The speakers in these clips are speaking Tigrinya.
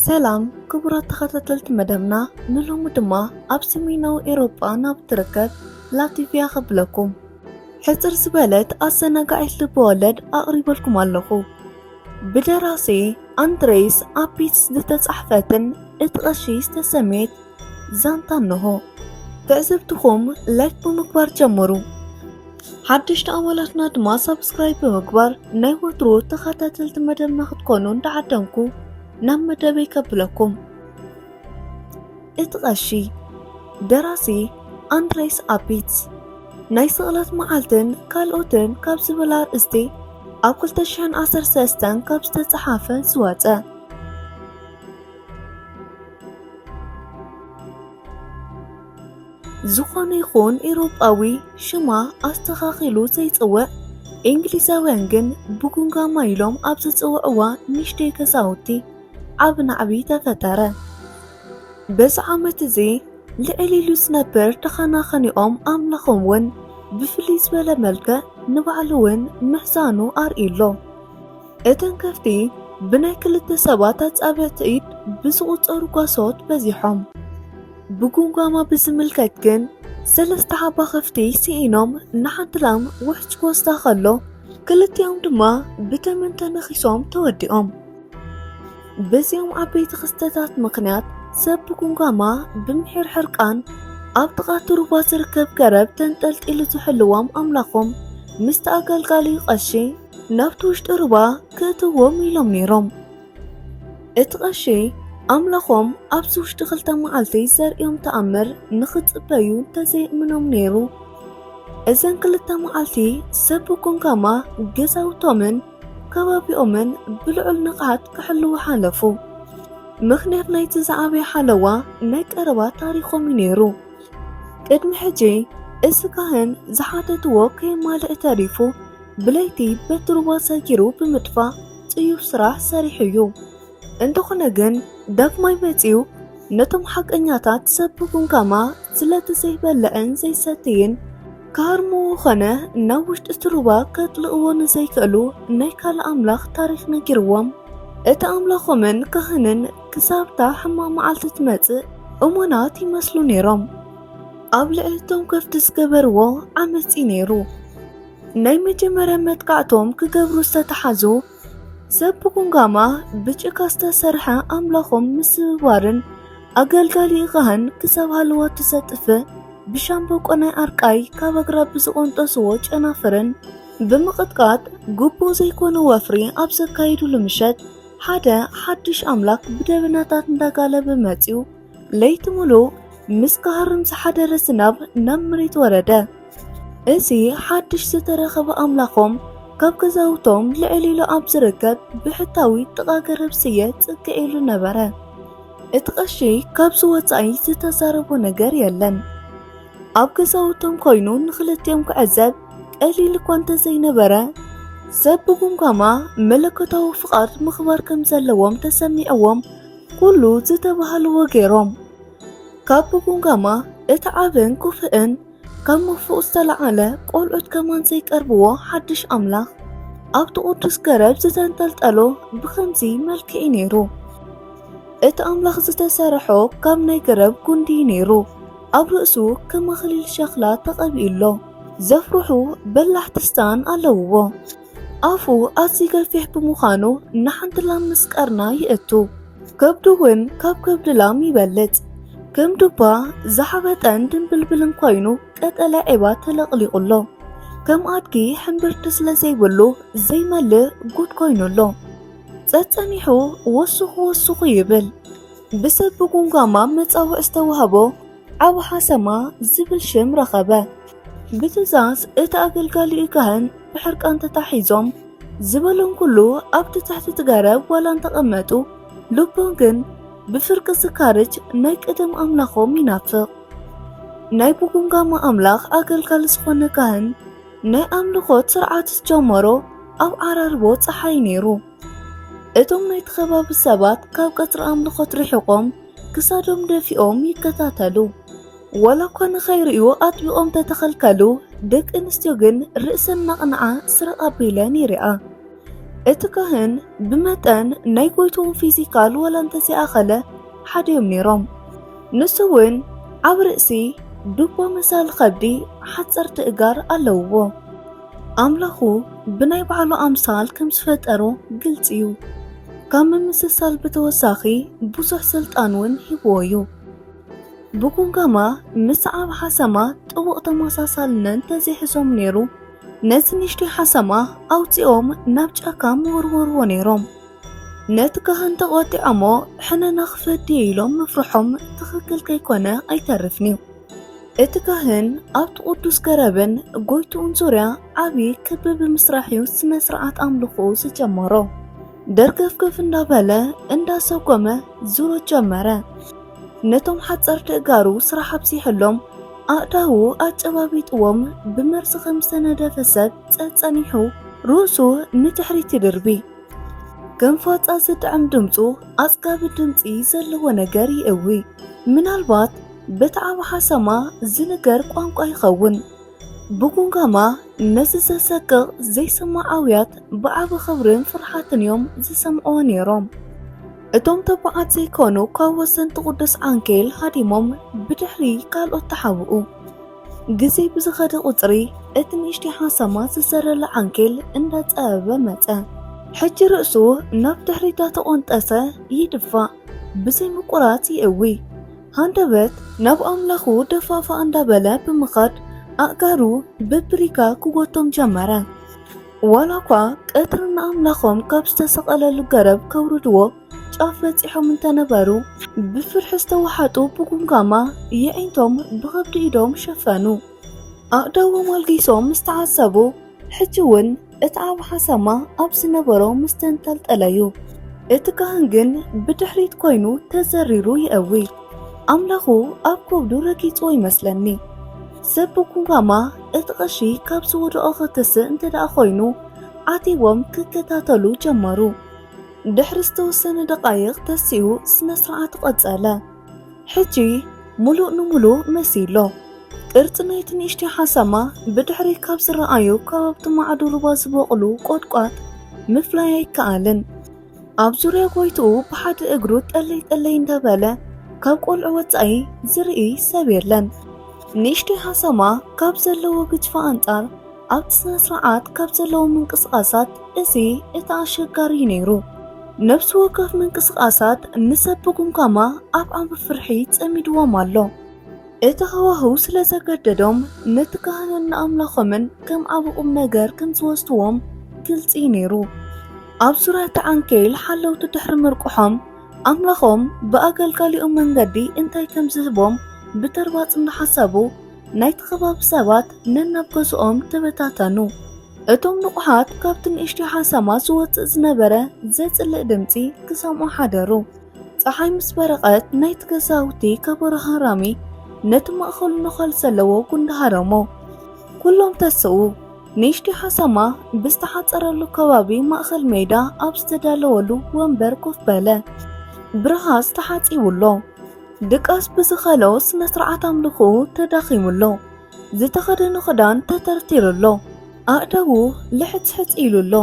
ሰላም ክቡራት ተኸታተልቲ መደብና፣ ንሎሚ ድማ ኣብ ሰሜናዊ ኤውሮጳ ናብ ትርከብ ላቲቪያ ከብለኩም ሕጽር ዝበለት ኣሰናጋዒት ልበወለድ ኣቕሪበልኩም ኣለኹ። ብደራሲ ኣንድሬስ ኣፒትስ ዝተጻሕፈትን እቲ ቐሺ ዝተሰምየት ዛንታ እንሆ። ትዕዝብትኹም ላይክ ብምግባር ጀምሩ። ሓደሽቲ ኣባላትና ድማ ሳብስክራይብ ብምግባር ናይ ወትሩ ተኸታተልቲ መደብና ክትኮኑ እንዳዓደምኩ ናብ መደበይ ከብለኩም። እቲ ቐሺ። ደራሲ ኣንድሬስ ኣፒትስ። ናይ ስቕለት መዓልትን ካልኦትን ካብ ዝብል ኣርእስቲ ኣብ ክልተ ሽሕን ዓሰርተ ሰለስተን ካብ ዝተጸሓፈ ዝወጸ። ዝኾነ ይኹን ኤውሮጳዊ ሽማ ኣስተኻኺሉ ዘይጽውዕ፣ እንግሊዛውያን ግን ብጉንጋማ ኢሎም ኣብ ዝጽውዕዋ ንእሽተይ ገዛውቲ ዓቢ ናዕቢ ተፈጠረ። በዚ ዓመት እዚ ልዕል ኢሉ ዝነብር ተኸናኸኒኦም ኣምላኾም እውን ብፍልይ ዝበለ መልክዕ ንባዕሉ እውን ምሕዛኑ ኣርእዩ ኣሎ። እተን ከፍቲ ብናይ ክልተ ሰባት ኣጻብዕቲ ኢድ ብዝቑጸሩ ጓሶት በዚሖም። ብጉንጓማ ብዝምልከት ግን ሰለስተ ሓባ ከፍቲ ስኢኖም ንሓንቲ ላም ውሕጅ ክወስዳ ከሎ ክልቲኦም ድማ ብተመን ተነኺሶም ተወዲኦም። በዚኦም ዓበይቲ ክስተታት ምኽንያት ሰብ ብጉንጓማ ብምሒር ሕርቃን ኣብ ጥቓ እቲ ሩባ ዝርከብ ገረብ ተንጠልጢሉ ዝሕልዎም ኣምላኾም ምስቲ ኣገልጋሊ ቐሺ ናብቲ ውሽጢ ሩባ ክእትዎም ኢሎም ነይሮም። እቲ ቐሺ ኣምላኾም ኣብዚ ውሽጢ ክልተ መዓልቲ ዘርእዮም ተኣምር ንኽጽበዩ እንተዘየእምኖም ነይሩ፣ እዘን ክልተ መዓልቲ ሰብ ብጉንጋማ ገዛውቶምን ከባቢኦምን ብልዑል ንቕሓት ክሕልዉ ሓለፉ። ምኽንያት ናይቲ ዝዓበየ ሓለዋ ናይ ቀረባ ታሪኾም እዩ ነይሩ። ቅድሚ ሕጂ እዚ ካህን ዝሓተትዎ ከየማልእ ተሪፉ ብለይቲ በቲ ሩባ ሰጊሩ ብምጥፋእ ጽዩፍ ስራሕ ሰሪሑ እዩ። እንተኾነ ግን ዳግማይ መጺኡ ነቶም ሓቀኛታት ሰብ ብጉንጋማ ስለቲ ዘይበልዕን ዘይሰትይን ክሃርምዎ ኾነ ናብ ውሽጢ እቲ ሩባ ከጥልቕዎ ንዘይክእሉ ናይ ካልእ ኣምላኽ ታሪኽ ነጊርዎም። እቲ ኣምላኾምን ካህንን ክሳብታ ሕማቕ መዓልቲ ትመጽእ እሙናት ይመስሉ ነይሮም። ኣብ ልዕሊ እቶም ከፍቲ ዝገበርዎ ዓመጽ እዩ ነይሩ። ናይ መጀመርያ መጥቃዕቶም ክገብሩ ዝተተሓዙ ሰብ ብጉንጋማ ብጭቃ ዝተሰርሐ ኣምላኾም ምስብባርን ኣገልጋሊ ካህን ክሳብ ሃለዋቱ ዘጥፍእ ብሻምበቆ ናይ ኣርቃይ ካብ ኣግራብ ብዝቆንጠስዎ ጨናፍርን ብምቕጥቃጥ ግቡእ ዘይኮነ ወፍሪ ኣብ ዘካየዱሉ ምሸት ሓደ ሓድሽ ኣምላኽ ብደበናታት እንዳጋለበ መጺኡ ለይቲ ሙሉእ ምስ ክሃርም ዝሓደረ ዝናብ ናብ መሬት ወረደ። እዚ ሓድሽ ዝተረኸበ ኣምላኾም ካብ ገዛውቶም ልዕል ኢሉ ኣብ ዝርከብ ብሕታዊ ጥቓ ገረብ ስየ ጽግዕ ኢሉ ነበረ። እቲ ቐሺ ካብዚ ወጻኢ ዝተዛረቦ ነገር የለን። ኣብ ገዛውቶም ኮይኑ ንኽልቲኦም ክዕዘብ ቀሊል እኳ እንተዘይነበረ፣ ሰብ ብጉምጓማ መለኮታዊ ፍቓድ ምኽባር ከም ዘለዎም ተሰሚዕዎም ኩሉ ዝተባህልዎ ገይሮም። ካብ ብጉምጓማ እቲ ዓብን ክፉእን ካብ ምፉቕ ዝተለዓለ ቆልዑት ከማን ዘይቀርብዎ ሓድሽ ኣምላኽ ኣብቲ ቅዱስ ገረብ ዝተንጠልጠሎ ብኸምዚ መልክዕ እዩ ነይሩ። እቲ ኣምላኽ ዝተሰርሖ ካብ ናይ ገረብ ጉንዲ እዩ ነይሩ። ኣብ ርእሱ ከም ኣኽሊል ሸኽላ ተቐቢኡ ኣሎ። ዘፍርሑ በላሕቲ ስታን ኣለውዎ። ኣፉ ኣዝዩ ገፊሕ ብምዃኑ ንሓንቲ ላም ምስ ቀርና ይእቱ። ከብዱ እውን ካብ ከብዲ ላም ይበልጽ። ከም ዱባ ዝሓበጠን ድንብልብልን ኮይኑ ቀጠልያ ዒባ ተለቕሊቑ ኣሎ። ከም ኣድጊ ሕምብርቲ ስለ ዘይብሉ ዘይመልእ ጉድ ኮይኑ ኣሎ። ጸጸኒሑ ወስኹ ወስኹ ይብል። ብሰብ ብጉምጓማ መጻውዕ ዝተዋህቦ ዓቢ ሓሰማ ዝብል ሽም ረኸበ። ብትእዛዝ እቲ ኣገልጋሊኡ ካህን ብሕርቃን ተታሒዞም ዝበሎም ኩሉ ኣብቲ ትሕቲ እቲ ገረብ ዋላ እንተቐመጡ፣ ልቦም ግን ብፍርቂ ዝካርጅ ናይ ቀደም ኣምላኾም ይናፍቕ። ናይ ብጉምጓማ ኣምላኽ ኣገልጋሊ ዝኾነ ካህን ናይ ኣምልኾት ስርዓት ዝጀመሮ ኣብ ዓራርቦ ጸሓይ ነይሩ። እቶም ናይቲ ከባቢ ሰባት ካብ ቀጽሪ ኣምልኾት ርሒቖም ክሳዶም ደፊኦም ይከታተሉ። ዋላ እኳ ንኸይርእዩ ኣጥቢቖም ተተኸልከሉ፣ ደቂ ኣንስትዮ ግን ርእሰን እናቕንዓ ስረቕ ኣቢለን ይሪኣ። እቲ ካህን ብመጠን ናይ ጎይትኡ ፊዚካል ዋላ እንተዘይኣኸለ ሓደ እዮም ነይሮም። ንሱ እውን ዓቢ ርእሲ፣ ዱባ መሳሊ ከብዲ፣ ሓጸርቲ እጋር ኣለውዎ። ኣምላኹ ብናይ ባዕሉ ኣምሳል ከም ዝፈጠሮ ግልጺ እዩ። ካብ ምምስሳል ብተወሳኺ ብዙሕ ስልጣን እውን ሂብዎ እዩ። ብጉንጋማ ምስ ዓቢ ሓሰማ ጥቡቕ ተመሳሳልነት እንተዘይሕዞም ነይሩ፣ ነዚ ንእሽተይ ሓሰማ ኣውጺኦም ናብ ጫካ ምወርወርዎ ነይሮም። ነቲ ካህን ተቖጢዖሞ ሕነና ክፈዲ ኢሎም ምፍርሖም ትኽክል ከይኮነ ኣይተርፍን እዩ። እቲ ካህን ኣብቲ ቅዱስ ገረብን ጎይትኡን ዙርያ ዓቢ ክቢ ብምስራሕ እዩ ስነ ስርዓት ኣምልኾኡ ዝጀመሮ። ደርገፍገፍ እንዳበለ እንዳሰጎመ ዙሮ ጀመረ። ነቶም ሓጸርቲ እጋሩ ስራሕ ኣብዚሕሎም ኣእዳዉ ኣጨባቢጥዎም ብመርዚ ከም ዝተነደፈ ሰብ ጸጸኒሑ ርእሱ ንድሕሪት ይድርቢ። ከም ፋጻ ዝጥዕም ድምጹ ኣጽጋቢ ድምጺ ዘለዎ ነገር ይእዊ። ምናልባት በቲ ዓቢ ሓሰማ ዝንገር ቋንቋ ይኸውን። ብጉንጋማ ነዚ ዘሰቅቕ ዘይስማዕ ኣውያት ብዓቢ ክብርን ፍርሓትን እዮም ዝሰምዕዎ ነይሮም። እቶም ተባዓት ዘይኮኑ ካብ ወሰንቲ ቅዱስ ዓንኬል ሃዲሞም ብድሕሪ ካልኦት ተሓብኡ። ግዜ ብዝኸደ ቁጽሪ እቲ ንእሽተይ ሓሰማ ዝሰረለ ዓንኬል እንዳጸበበ መጸ። ሕጂ ርእሱ ናብ ድሕሪት እንዳተቖንጠሰ ይድፋእ፣ ብዘይ ምቁራጽ ይእዊ። ሃንደበት ናብ ኣምላኹ ደፋፋ እንዳበለ ብምኻድ ኣእጋሩ በብሪጋ ክጎቶም ጀመረ። ዋላ እኳ ቀትሪ ንኣምላኾም ካብ ዝተሰቐለሉ ገረብ ከውርድዎ ጫፍ በጺሖም እንተነበሩ፣ ብፍርሒ ዝተወሓጡ ብጉምጋማ የዒንቶም ብኸብዲ ኢዶም ሸፈኑ። ኣእዳዎም ኣልጊሶም ምስ ተዓዘቡ፣ ሕጂ እውን እቲ ዓቢ ሓሰማ ኣብ ዝነበሮ ምስ ተንጠልጠለ እዩ። እቲ ካህን ግን ብድሕሪት ኮይኑ ተዘሪሩ የእዊ። ኣምላኹ ኣብ ከብዱ ረጊጽዎ ይመስለኒ። ሰብ ብጉምጋማ እቲ ቀሺ ካብ ዝወደቖ ክትስእ እንተ ደኣ ኮይኑ፣ ዓቲቦም ክከታተሉ ጀመሩ። ድሕሪ ዝተወሰነ ደቓይቕ ተሲኡ ስነ ስርዓቱ ቀጸለ። ሕጂ ምሉእ ንምሉእ መሲሎ። ቅርጺ ናይቲ ንእሽተይ ሓሰማ ብድሕሪ ካብ ዝረኣዩ ከባብቲ ማዕዶ ሩባ ዝበቑሉ ቆጥቋጥ ምፍላይ ኣይከኣልን። ኣብ ዙርያ ጎይትኡ ብሓደ እግሩ ጠለይ ጠለይ እንዳበለ ካብ ቆልዑ ወጻኢ ዝርኢ ሰብ የለን። ንእሽተይ ሓሰማ ካብ ዘለዎ ግዝፋ ኣንጻር ኣብቲ ስነ ስርዓት ካብ ዘለዉ ምንቅስቓሳት እዚ እቲ ኣሸጋሪ እዩ ነይሩ። ነፍሲ ወከፍ ምንቅስቓሳት ንሰብ ብጉምጋማ ኣብ ዓቢ ፍርሒ ጸሚድዎም ኣሎ። እቲ ሃዋህው ስለ ዘገደዶም ነቲ ካህንን ንኣምላኾምን ከም ዓቢ ቁም ነገር ከም ዝወስድዎም ግልጺ እዩ ነይሩ። ኣብ ዙርያ እቲ ዓንኬል ሓለውቲ ድሕሪ ምርቁሖም ኣምላኾም ብኣገልጋሊኦም መንገዲ እንታይ ከም ዝህቦም ብተርባጽ እንዳሓሰቡ ናይቲ ከባቢ ሰባት ነናብ ገዝኦም ተበታተኑ። እቶም ንቑሓት ካብቲ ንእሽተይ ሓሰማ ዝወጽእ ዝነበረ ዘጽልእ ድምጺ ክሰምዑ ሓደሩ። ጸሓይ ምስ በረቐት ናይቲ ገዛውቲ ከበሮ ሃራሚ ነቲ ማእከሉ ነዃል ዘለዎ ጉንዲ ሃረሞ። ኩሎም ተስኡ። ንእሽተይ ሓሰማ ብዝተሓጸረሉ ከባቢ ማእከል ሜዳ ኣብ ዝተዳለወሉ ወንበር ኮፍ በለ። ብርሃስ ተሓጺቡ ኣሎ። ድቃስ ብዝኸሎ ስነ ስርዓት ኣምልኾኡ ተዳኺሙ ኣሎ። ዝተኸደኖ ክዳን ተተርቲሩ ኣሎ። ኣእዳዉ ልሕጽሕጽ ኢሉ ኣሎ።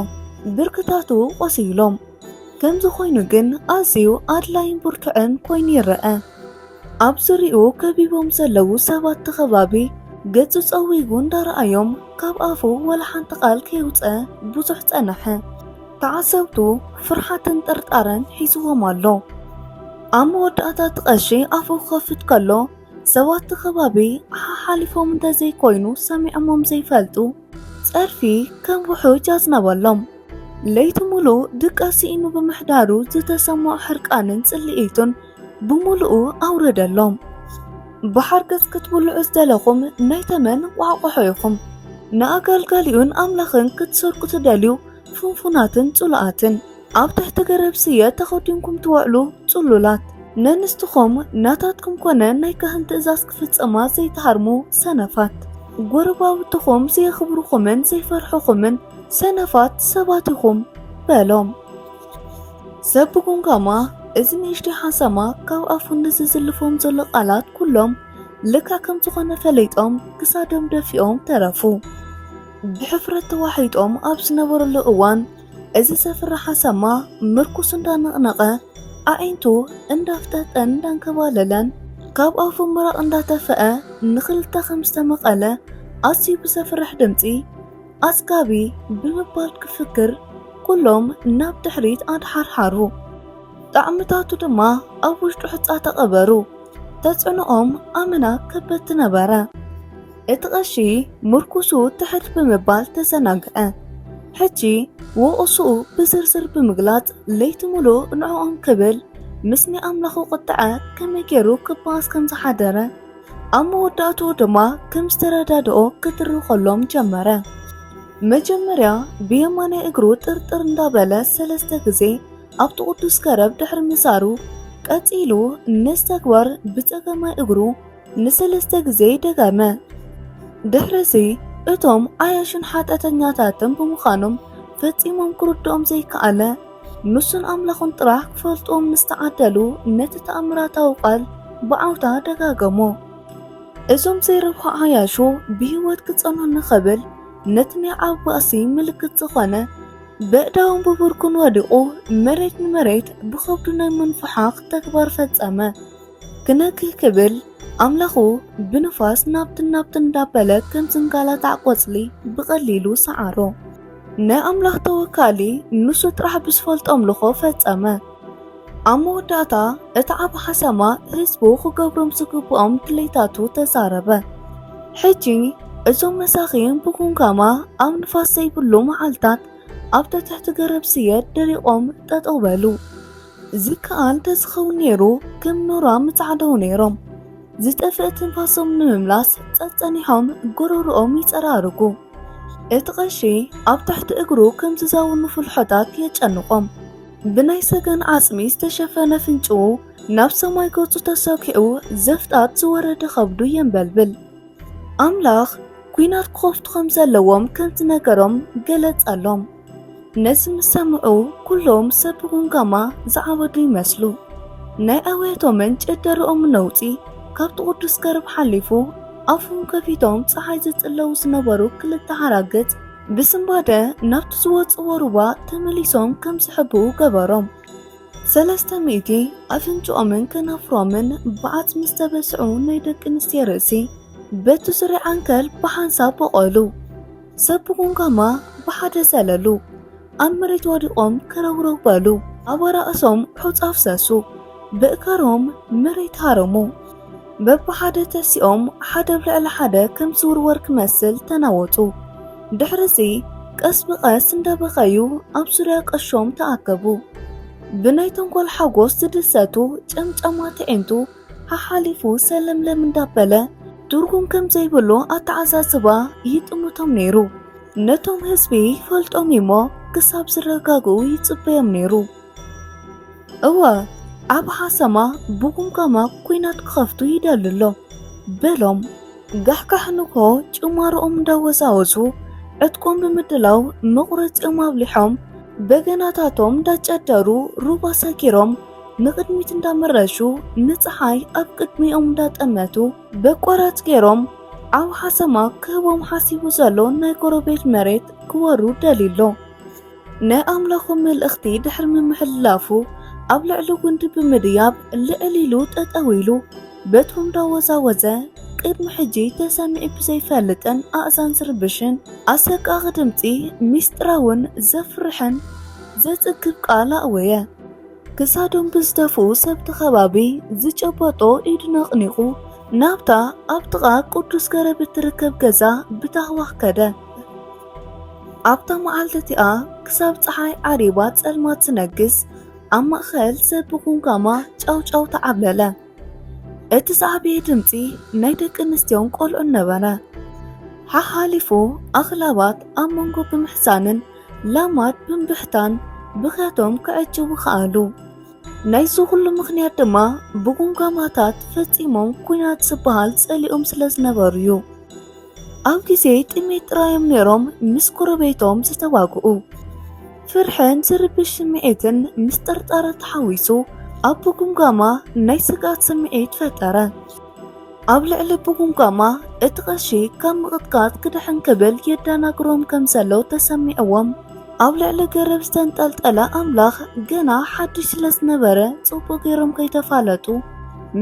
ብርክታቱ ቆሲሎም። ከምዚ ኮይኑ ግን ኣዝዩ ኣድላይን ብርቱዕን ኮይኑ ይረአ። ኣብ ዙርያኡ ከቢቦም ዘለዉ ሰባት እቲ ከባቢ ገጹ ጸዊጉ እንዳረኣዮም ካብ ኣፉ ወላ ሓንቲ ቃል ከየውጸ ብዙሕ ጸንሐ። ተዓዘብቱ ፍርሓትን ጥርጣረን ሒዝዎም ኣሎ። ኣብ መወዳእታ እቲ ቀሺ ኣፉ ክኸፍት ከሎ ሰባት እቲ ከባቢ ሓሓሊፎም እንተዘይኮይኑ ሰሚዖሞም ዘይፈልጡ ጸርፊ ከም ውሑጅ ኣዝነበሎም። ለይቲ ሙሉእ ድቃስ ስኢኑ ብምሕዳሩ ዝተሰምዖ ሕርቃንን ጽልኢቱን ብምሉኡ ኣውረደሎም። ብሓርገጽ ክትብልዑ ዝደለኹም ናይ ተመን እንቋቑሖ ኢኹም። ንኣገልጋሊኡን ኣምላኽን ክትሰርቁ ትደልዩ ፍንፉናትን ጽሉኣትን። ኣብ ትሕቲ ገረብ ስየ ተኸዲንኩም ትውዕሉ ጽሉላት። ነንስትኹም ናታትኩም ኮነ ናይ ካህን ትእዛዝ ክፍጽማ ዘይትሃርሙ ሰነፋት። ጎረባብትኹም ዘየኽብሩኹምን ዘይፈርሑኹምን ሰነፋት ሰባት ኢኹም በሎም። ሰብ ብጉምጋማ እዚ ንእሽተይ ሓሰማ ካብ ኣፉ ንዝዝልፎም ዘሎ ቃላት ኩሎም ልክዕ ከም ዝኾነ ፈሊጦም ክሳዶም ደፊኦም ተረፉ። ብሕፍረት ተዋሒጦም ኣብ ዝነበሩሉ እዋን እዚ ዘፍርሕ ሓሰማ ምርኩሱ እንዳነቕነቐ፣ ኣዒንቱ እንዳፍጠጠን እንዳንከባለለን፣ ካብ ኣፉ ምራቕ እንዳተፈአ፣ ንኽልተ ከም ዝተመቐለ ኣዝዩ ብዘፍርሕ ድምጺ፣ "ኣጽጋቢ" ብምባል ክፍክር፣ ኩሎም ናብ ድሕሪት ኣድሓርሓሩ። ጣዕምታቱ ድማ ኣብ ውሽጡ ሕጻ ተቐበሩ። ተጽዕኖኦም ኣመና ከበድቲ ነበረ። እቲ ቀሺ ምርኩሱ ትሕት ብምባል ተዘናግዐ። ሕጂ ወቐስኡ ብዝርዝር ብምግላጽ፣ ለይቲ ሙሉእ ንዕኦም ክብል ምስ ናይ ኣምላኹ ቁጥዐ ከመይ ገይሩ ክበኣስ ከም ዝሓደረ፣ ኣብ መወዳእትኡ ድማ ከም ዝተረዳድኦ ክትርኸሎም ጀመረ። መጀመርያ ብየማናይ እግሩ ጥርጥር እንዳበለ ሰለስተ ግዜ ኣብቲ ቅዱስ ገረብ ድሕሪ ምዛሩ፣ ቀጺሉ ነዚ ተግባር ብጸጋማይ እግሩ ንሰለስተ ግዜ ደገመ። ድሕሪዚ እቶም ዓያሹን ሓጢኣተኛታትን ብምዃኖም ፈጺሞም ክርድኦም ዘይከኣለ፣ ንሱን ኣምላኹን ጥራሕ ክፈልጥዎም ንዝተዓደሉ ነቲ ተኣምራታዊ ቃል ብዓውታ ደጋገሞ። እዞም ዘይረብሑ ዓያሹ ብህይወት ክጸንሑ ንኽብል ነቲ ናይ ዓቢ ባእሲ ምልክት ዝኾነ በእዳውን ብብርኩን ወዲቑ መሬት ንመሬት ብኸብዱ ናይ ምንፍሓኽ ተግባር ፈጸመ። ክነግህ ክብል ኣምላኹ ብንፋስ ናብትን ናብትን እንዳበለ ከም ዝንጋላታዕ ቆጽሊ ብቐሊሉ ሰዓሮ። ናይ ኣምላኽ ተወካሊ ንሱ ጥራሕ ብዝፈልጦ ኣምልኾ ፈጸመ። ኣብ መወዳእታ እቲ ዓቢ ሓሰማ ህዝቡ ክገብሮም ዝግብኦም ድሌታቱ ተዛረበ። ሕጂ እዞም መሳኺን ብጉምጋማ ኣብ ንፋስ ዘይብሉ መዓልታት ኣብታ ትሕቲ ገረብ ስየ ደሪቖም ጠጠው በሉ። ዝከኣል ተዝኸውን ነይሩ ከም ኖራ ምጻዕደው ነይሮም። ዝጠፍእ ትንፋሶም ንምምላስ ጸጸኒሖም ጎረሮኦም ይጸራርጉ። እቲ ቀሺ ኣብ ትሕቲ እግሩ ከም ዝዛውኑ ፍልሖታት የጨንቖም። ብናይ ሰገን ዓጽሚ ዝተሸፈነ ፍንጭዉ ናብ ሰማይ ገጹ ተሰኪዑ ዘፍጣጥ ዝወረደ ከብዱ የንበልብል። ኣምላኽ ኲናት ክኸፍቱ ከም ዘለዎም ከም ዝነገሮም ገለጸሎም። ነዚ ምስ ሰምዑ ኩሎም ሰብ ብጉምጋማ ዝዓበዱ ይመስሉ። ናይ ኣውያቶምን ጨደርኦምን ነውጺ ካብቲ ቅዱስ ገረብ ሓሊፉ ኣፎም ከፊቶም ጸሓይ ዝጽለዉ ዝነበሩ ክልተ ሓራግጽ ብስንባደ ናብቲ ዝወጽእዎ ሩባ ተመሊሶም ከም ዝሕብኡ ገበሮም። ሰለስተ ሚእቲ ኣፍንጭኦምን ከናፍሮምን ብዓጽሚ ዝተበስዑ ናይ ደቂ ኣንስትዮ ርእሲ በቲ ዙርያ ዓንከል ብሓንሳብ በቖሉ። ሰብ ብጉምጋማ ብሓደ ዘለሉ። ኣብ መሬት ወዲቖም ከረውረው በሉ። ኣባራእሶም ሑጻ ኣፍሰሱ። ብእከሮም መሬት ሃረሙ። በብሓደ ተሲኦም ሓደ ኣብ ልዕሊ ሓደ ከም ዝውርወር ክመስል ተናወጹ። ድሕሪዚ ቀስ ብቐስ እንዳበኸዩ ኣብ ዙርያ ቀሾም ተኣከቡ። ብናይ ተንኮል ሓጎስ ዝድሰቱ ጨምጫማት ኣዒንቱ ሓሓሊፉ ሰለምለም እንዳበለ ትርጉም ከም ዘይብሉ ኣተዓዛዝባ ይጥምቶም ነይሩ። ነቶም ህዝቢ ይፈልጦም እሞ ክሳብ ዝረጋግኡ ይጽበዮም ነይሩ። እወ፣ ዓቢ ሓሰማ ብጉምጋማ ኲናት ክኸፍቱ ይደሊ ኣሎ በሎም። ጋሕጋሕ ንግሆ ጭማሮኦም እንዳወዛወዙ ዕጥቆም ብምድላው መቑረጺኦም ኣብሊሖም በገናታቶም እንዳጨደሩ ሩባ ሰጊሮም ንቕድሚት እንዳመረሹ ንጸሓይ ኣብ ቅድሚኦም እንዳጠመቱ በቆራት ገይሮም ዓቢ ሓሰማ ክህቦም ሓሲቡ ዘሎ ናይ ጎረቤት መሬት ክወሩ ደልዩ ኣሎ። ናይ ኣምላኹ መልእኽቲ ድሕሪ ምምሕልላፉ ኣብ ልዕሊ ጉንዲ ብምድያብ ልዕል ኢሉ ጠጠው ኢሉ በትሩ እንዳወዛወዘ ቅድሚ ሕጂ ተሰሚዑ ብዘይፈልጥን ኣእዛን ዝርብሽን ኣሰቃቒ ድምጺ ምስጢራውን ዘፍርሕን ዘጽግብ ቃል ኣእወየ። ክሳዶም ብዝደፍኡ ሰብቲ ከባቢ ዝጨበጦ ኢዱ ነቕኒቑ ናብታ ኣብ ጥቓ ቅዱስ ገረብ እትርከብ ገዛ ብታህዋኽ ከደ። ኣብታ መዓልቲ እቲኣ ክሳብ ጸሓይ ዓሪባ ጸልማት ዝነግስ ኣብ ማእከል ሰብ ብጉምጋማ ጫውጫው ተዓብለለ። እቲ ዝዓበየ ድምጺ ናይ ደቂ ኣንስትዮን ቆልዑን ነበረ። ሓሓሊፉ ኣኽላባት ኣብ መንጎ ብምሕሳንን ላማት ብምብሕታን ብኽያቶም ክዕጅቡ ከኣሉ። ናይዚ ኩሉ ምኽንያት ድማ ብጉምጋማታት ፈጺሞም ኲናት ዝበሃል ጸሊኦም ስለ ዝነበሩ እዩ። ኣብ ግዜ ጥሜት ጥራዮም ነይሮም ምስ ጎረቤቶም ዝተዋግኡ። ፍርሕን ዝርብሽ ስምዒትን ምስ ጥርጣረ ተሓዊሱ ኣብ ብጉምጋማ ናይ ስግኣት ስምዒት ፈጠረ። ኣብ ልዕሊ ብጉምጋማ እቲ ቀሺ ካብ ምቕጥቃጥ ክድሕን ክብል የደናግሮም ከም ዘሎ ተሰሚዕዎም ኣብ ልዕሊ ገረብ ዝተንጠልጠለ ኣምላኽ ገና ሓድሽ ስለ ዝነበረ፣ ጽቡቕ ገይሮም ከይተፋለጡ፣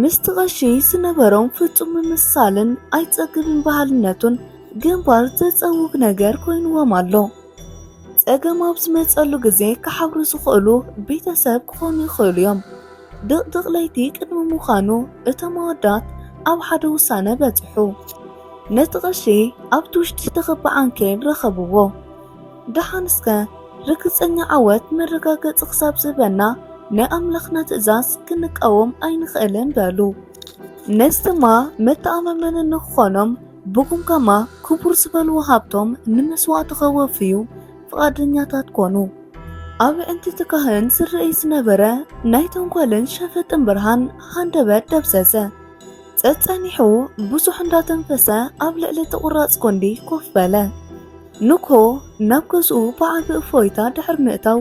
ምስቲ ቐሺ ዝነበሮም ፍጹም ምምስሳልን ኣይጸግብን በሃልነቱን ግንባር ዘጸውግ ነገር ኮይንዎም ኣሎ። ጸገም ኣብ ዝመጸሉ ግዜ ክሓብሩ ዝኽእሉ ቤተሰብ ክኾኑ ይኽእሉ እዮም። ድቕድቕ ለይቲ ቅድሚ ምዃኑ፣ እቶም ኣወዳት ኣብ ሓደ ውሳነ በጽሑ። ነቲ ቐሺ ኣብቲ ውሽጢ ዝተኸበ ዓንኬል ረኸብዎ። ደሓን እስከ ርግጸኛ ዓወት መረጋገጺ ክሳብ ዝህበና ናይ ኣምላኽና ትእዛዝ ክንቃወም ኣይንኽእልን በሉ። ነዚ ድማ መተኣማመኒ ንክኾኖም ብጉምጋማ ክቡር ዝበልዎ ሃብቶም ንመስዋእቲ ከወፍዩ ፍቓደኛታት ኮኑ። ኣብ ኣዒንቲ እቲ ካህን ዝረኣይ ዝነበረ ናይ ተንኮልን ሸፈጥን ብርሃን ሃንደበት ደብዘዘ። ጸጸኒሑ ብዙሕ እንዳተንፈሰ ኣብ ልዕሊ እቲ ቁራጽ ጎንዲ ኮፍ በለ። ንግሆ ናብ ገዝኡ ብዓቢ እፎይታ ድሕሪ ምእታው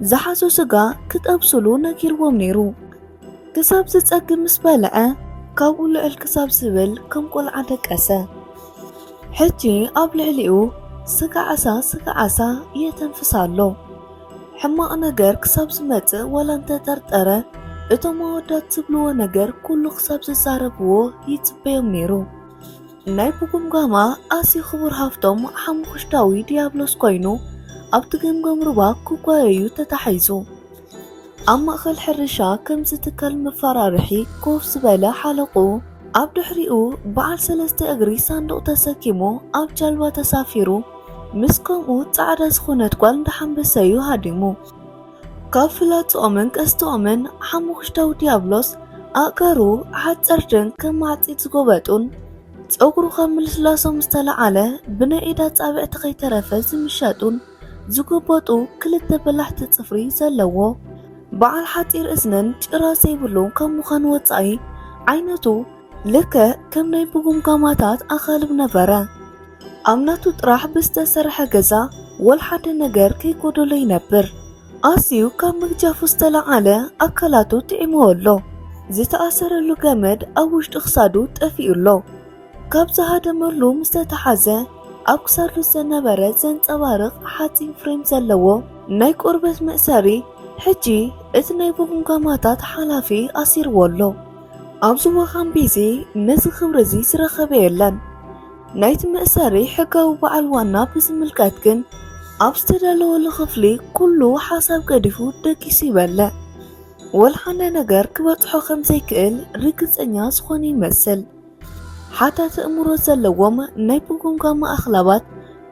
ዝሓዞ ስጋ ክጠብሱሉ ነጊርዎም ነይሩ። ክሳብ ዝጸግብ ምስ በልዐ፣ ካብኡ ልዕል ክሳብ ዝብል ከም ቆልዓ ደቀሰ። ሕጂ ኣብ ልዕሊኡ ስጋ ዓሳ፣ ስጋ ዓሳ የተንፍስ ኣሎ። ሕማቕ ነገር ክሳብ ዝመጽእ ዋላ እንተጠርጠረ፣ እቶም ኣወዳት ዝብልዎ ነገር ኩሉ ክሳብ ዝዛረብዎ ይጽበዮም ነይሩ። ናይ ብጉምጋማ ኣዝዩ ክቡር ሃፍቶም ሓሙኽሽታዊ ዲያብሎስ ኮይኑ፣ ኣብቲ ገምገም ሩባ ክጓየዩ ተታሒዙ። ኣብ ማእከል ሕርሻ ከም ዝትከል መፈራርሒ ኮፍ ዝበለ ሓለቕኡ፣ ኣብ ድሕሪኡ በዓል ሰለስተ እግሪ ሳንዱቕ ተሰኪሙ ኣብ ጃልባ ተሳፊሩ፣ ምስ ከምኡ ጻዕዳ ዝኾነት ጓል እንዳሓንበሰ እዩ ሃዲሙ። ካብ ፍላጾኦምን ቀስቶኦምን ሓሙኽሽታዊ ዲያብሎስ ኣእጋሩ ሓጸርትን ከም ማዕጺድ ዝጎበጡን፣ ጸጉሩ ካብ ምልስላሶም ዝተለዓለ ብናይ ኢድ ኣጻብዕቲ ከይተረፈ ዝምሸጡን ዝጎበጡ ክልተ በላሕቲ ጽፍሪ ዘለዎ፣ በዓል ሓጺር እዝንን ጭራ ዘይብሉ ካብ ምዃኑ ወጻኢ፣ ዓይነቱ ልክዕ ከም ናይ ብጉምጋማታት ኣኻልብ ነበረ። ኣብ ናቱ ጥራሕ ብዝተሰርሐ ገዛ ወላ ሓደ ነገር ከይጎደሎ ይነብር። ኣዝዩ ካብ ምግጃፉ ዝተለዓለ ኣካላቱ ጥዒምዎ ኣሎ። ዝተኣሰረሉ ገመድ ኣብ ውሽጢ ክሳዱ ጠፊኡ ኣሎ። ካብ ዝሃደመሉ ምስ ተተሓዘ፣ ኣብ ክሳዱ ዝነበረ ዘንጸባርቕ ሓጺን ፍሬም ዘለዎ ናይ ቆርበት መእሰሪ፣ ሕጂ እቲ ናይ ብጉምጋማታት ሓላፊ ኣሲርዎ ኣሎ። ኣብዚ ወኻም ቤዚ ነዚ ክብሪ እዚ ዝረኸበ የለን። ናይቲ መእሰሪ ሕጋዊ በዓል ዋና ብዝምልከት ግን፣ ኣብ ዝተዳለወሉ ክፍሊ ኩሉ ሓሳብ ገዲፉ ደቂሱ ይበልዕ። ወላ ሓደ ነገር ክበጽሖ ከም ዘይክእል ርግጸኛ ዝኾነ ይመስል። ሓታት ኣእምሮ ዘለዎም ናይ ብጉምጋማ ኣኽላባት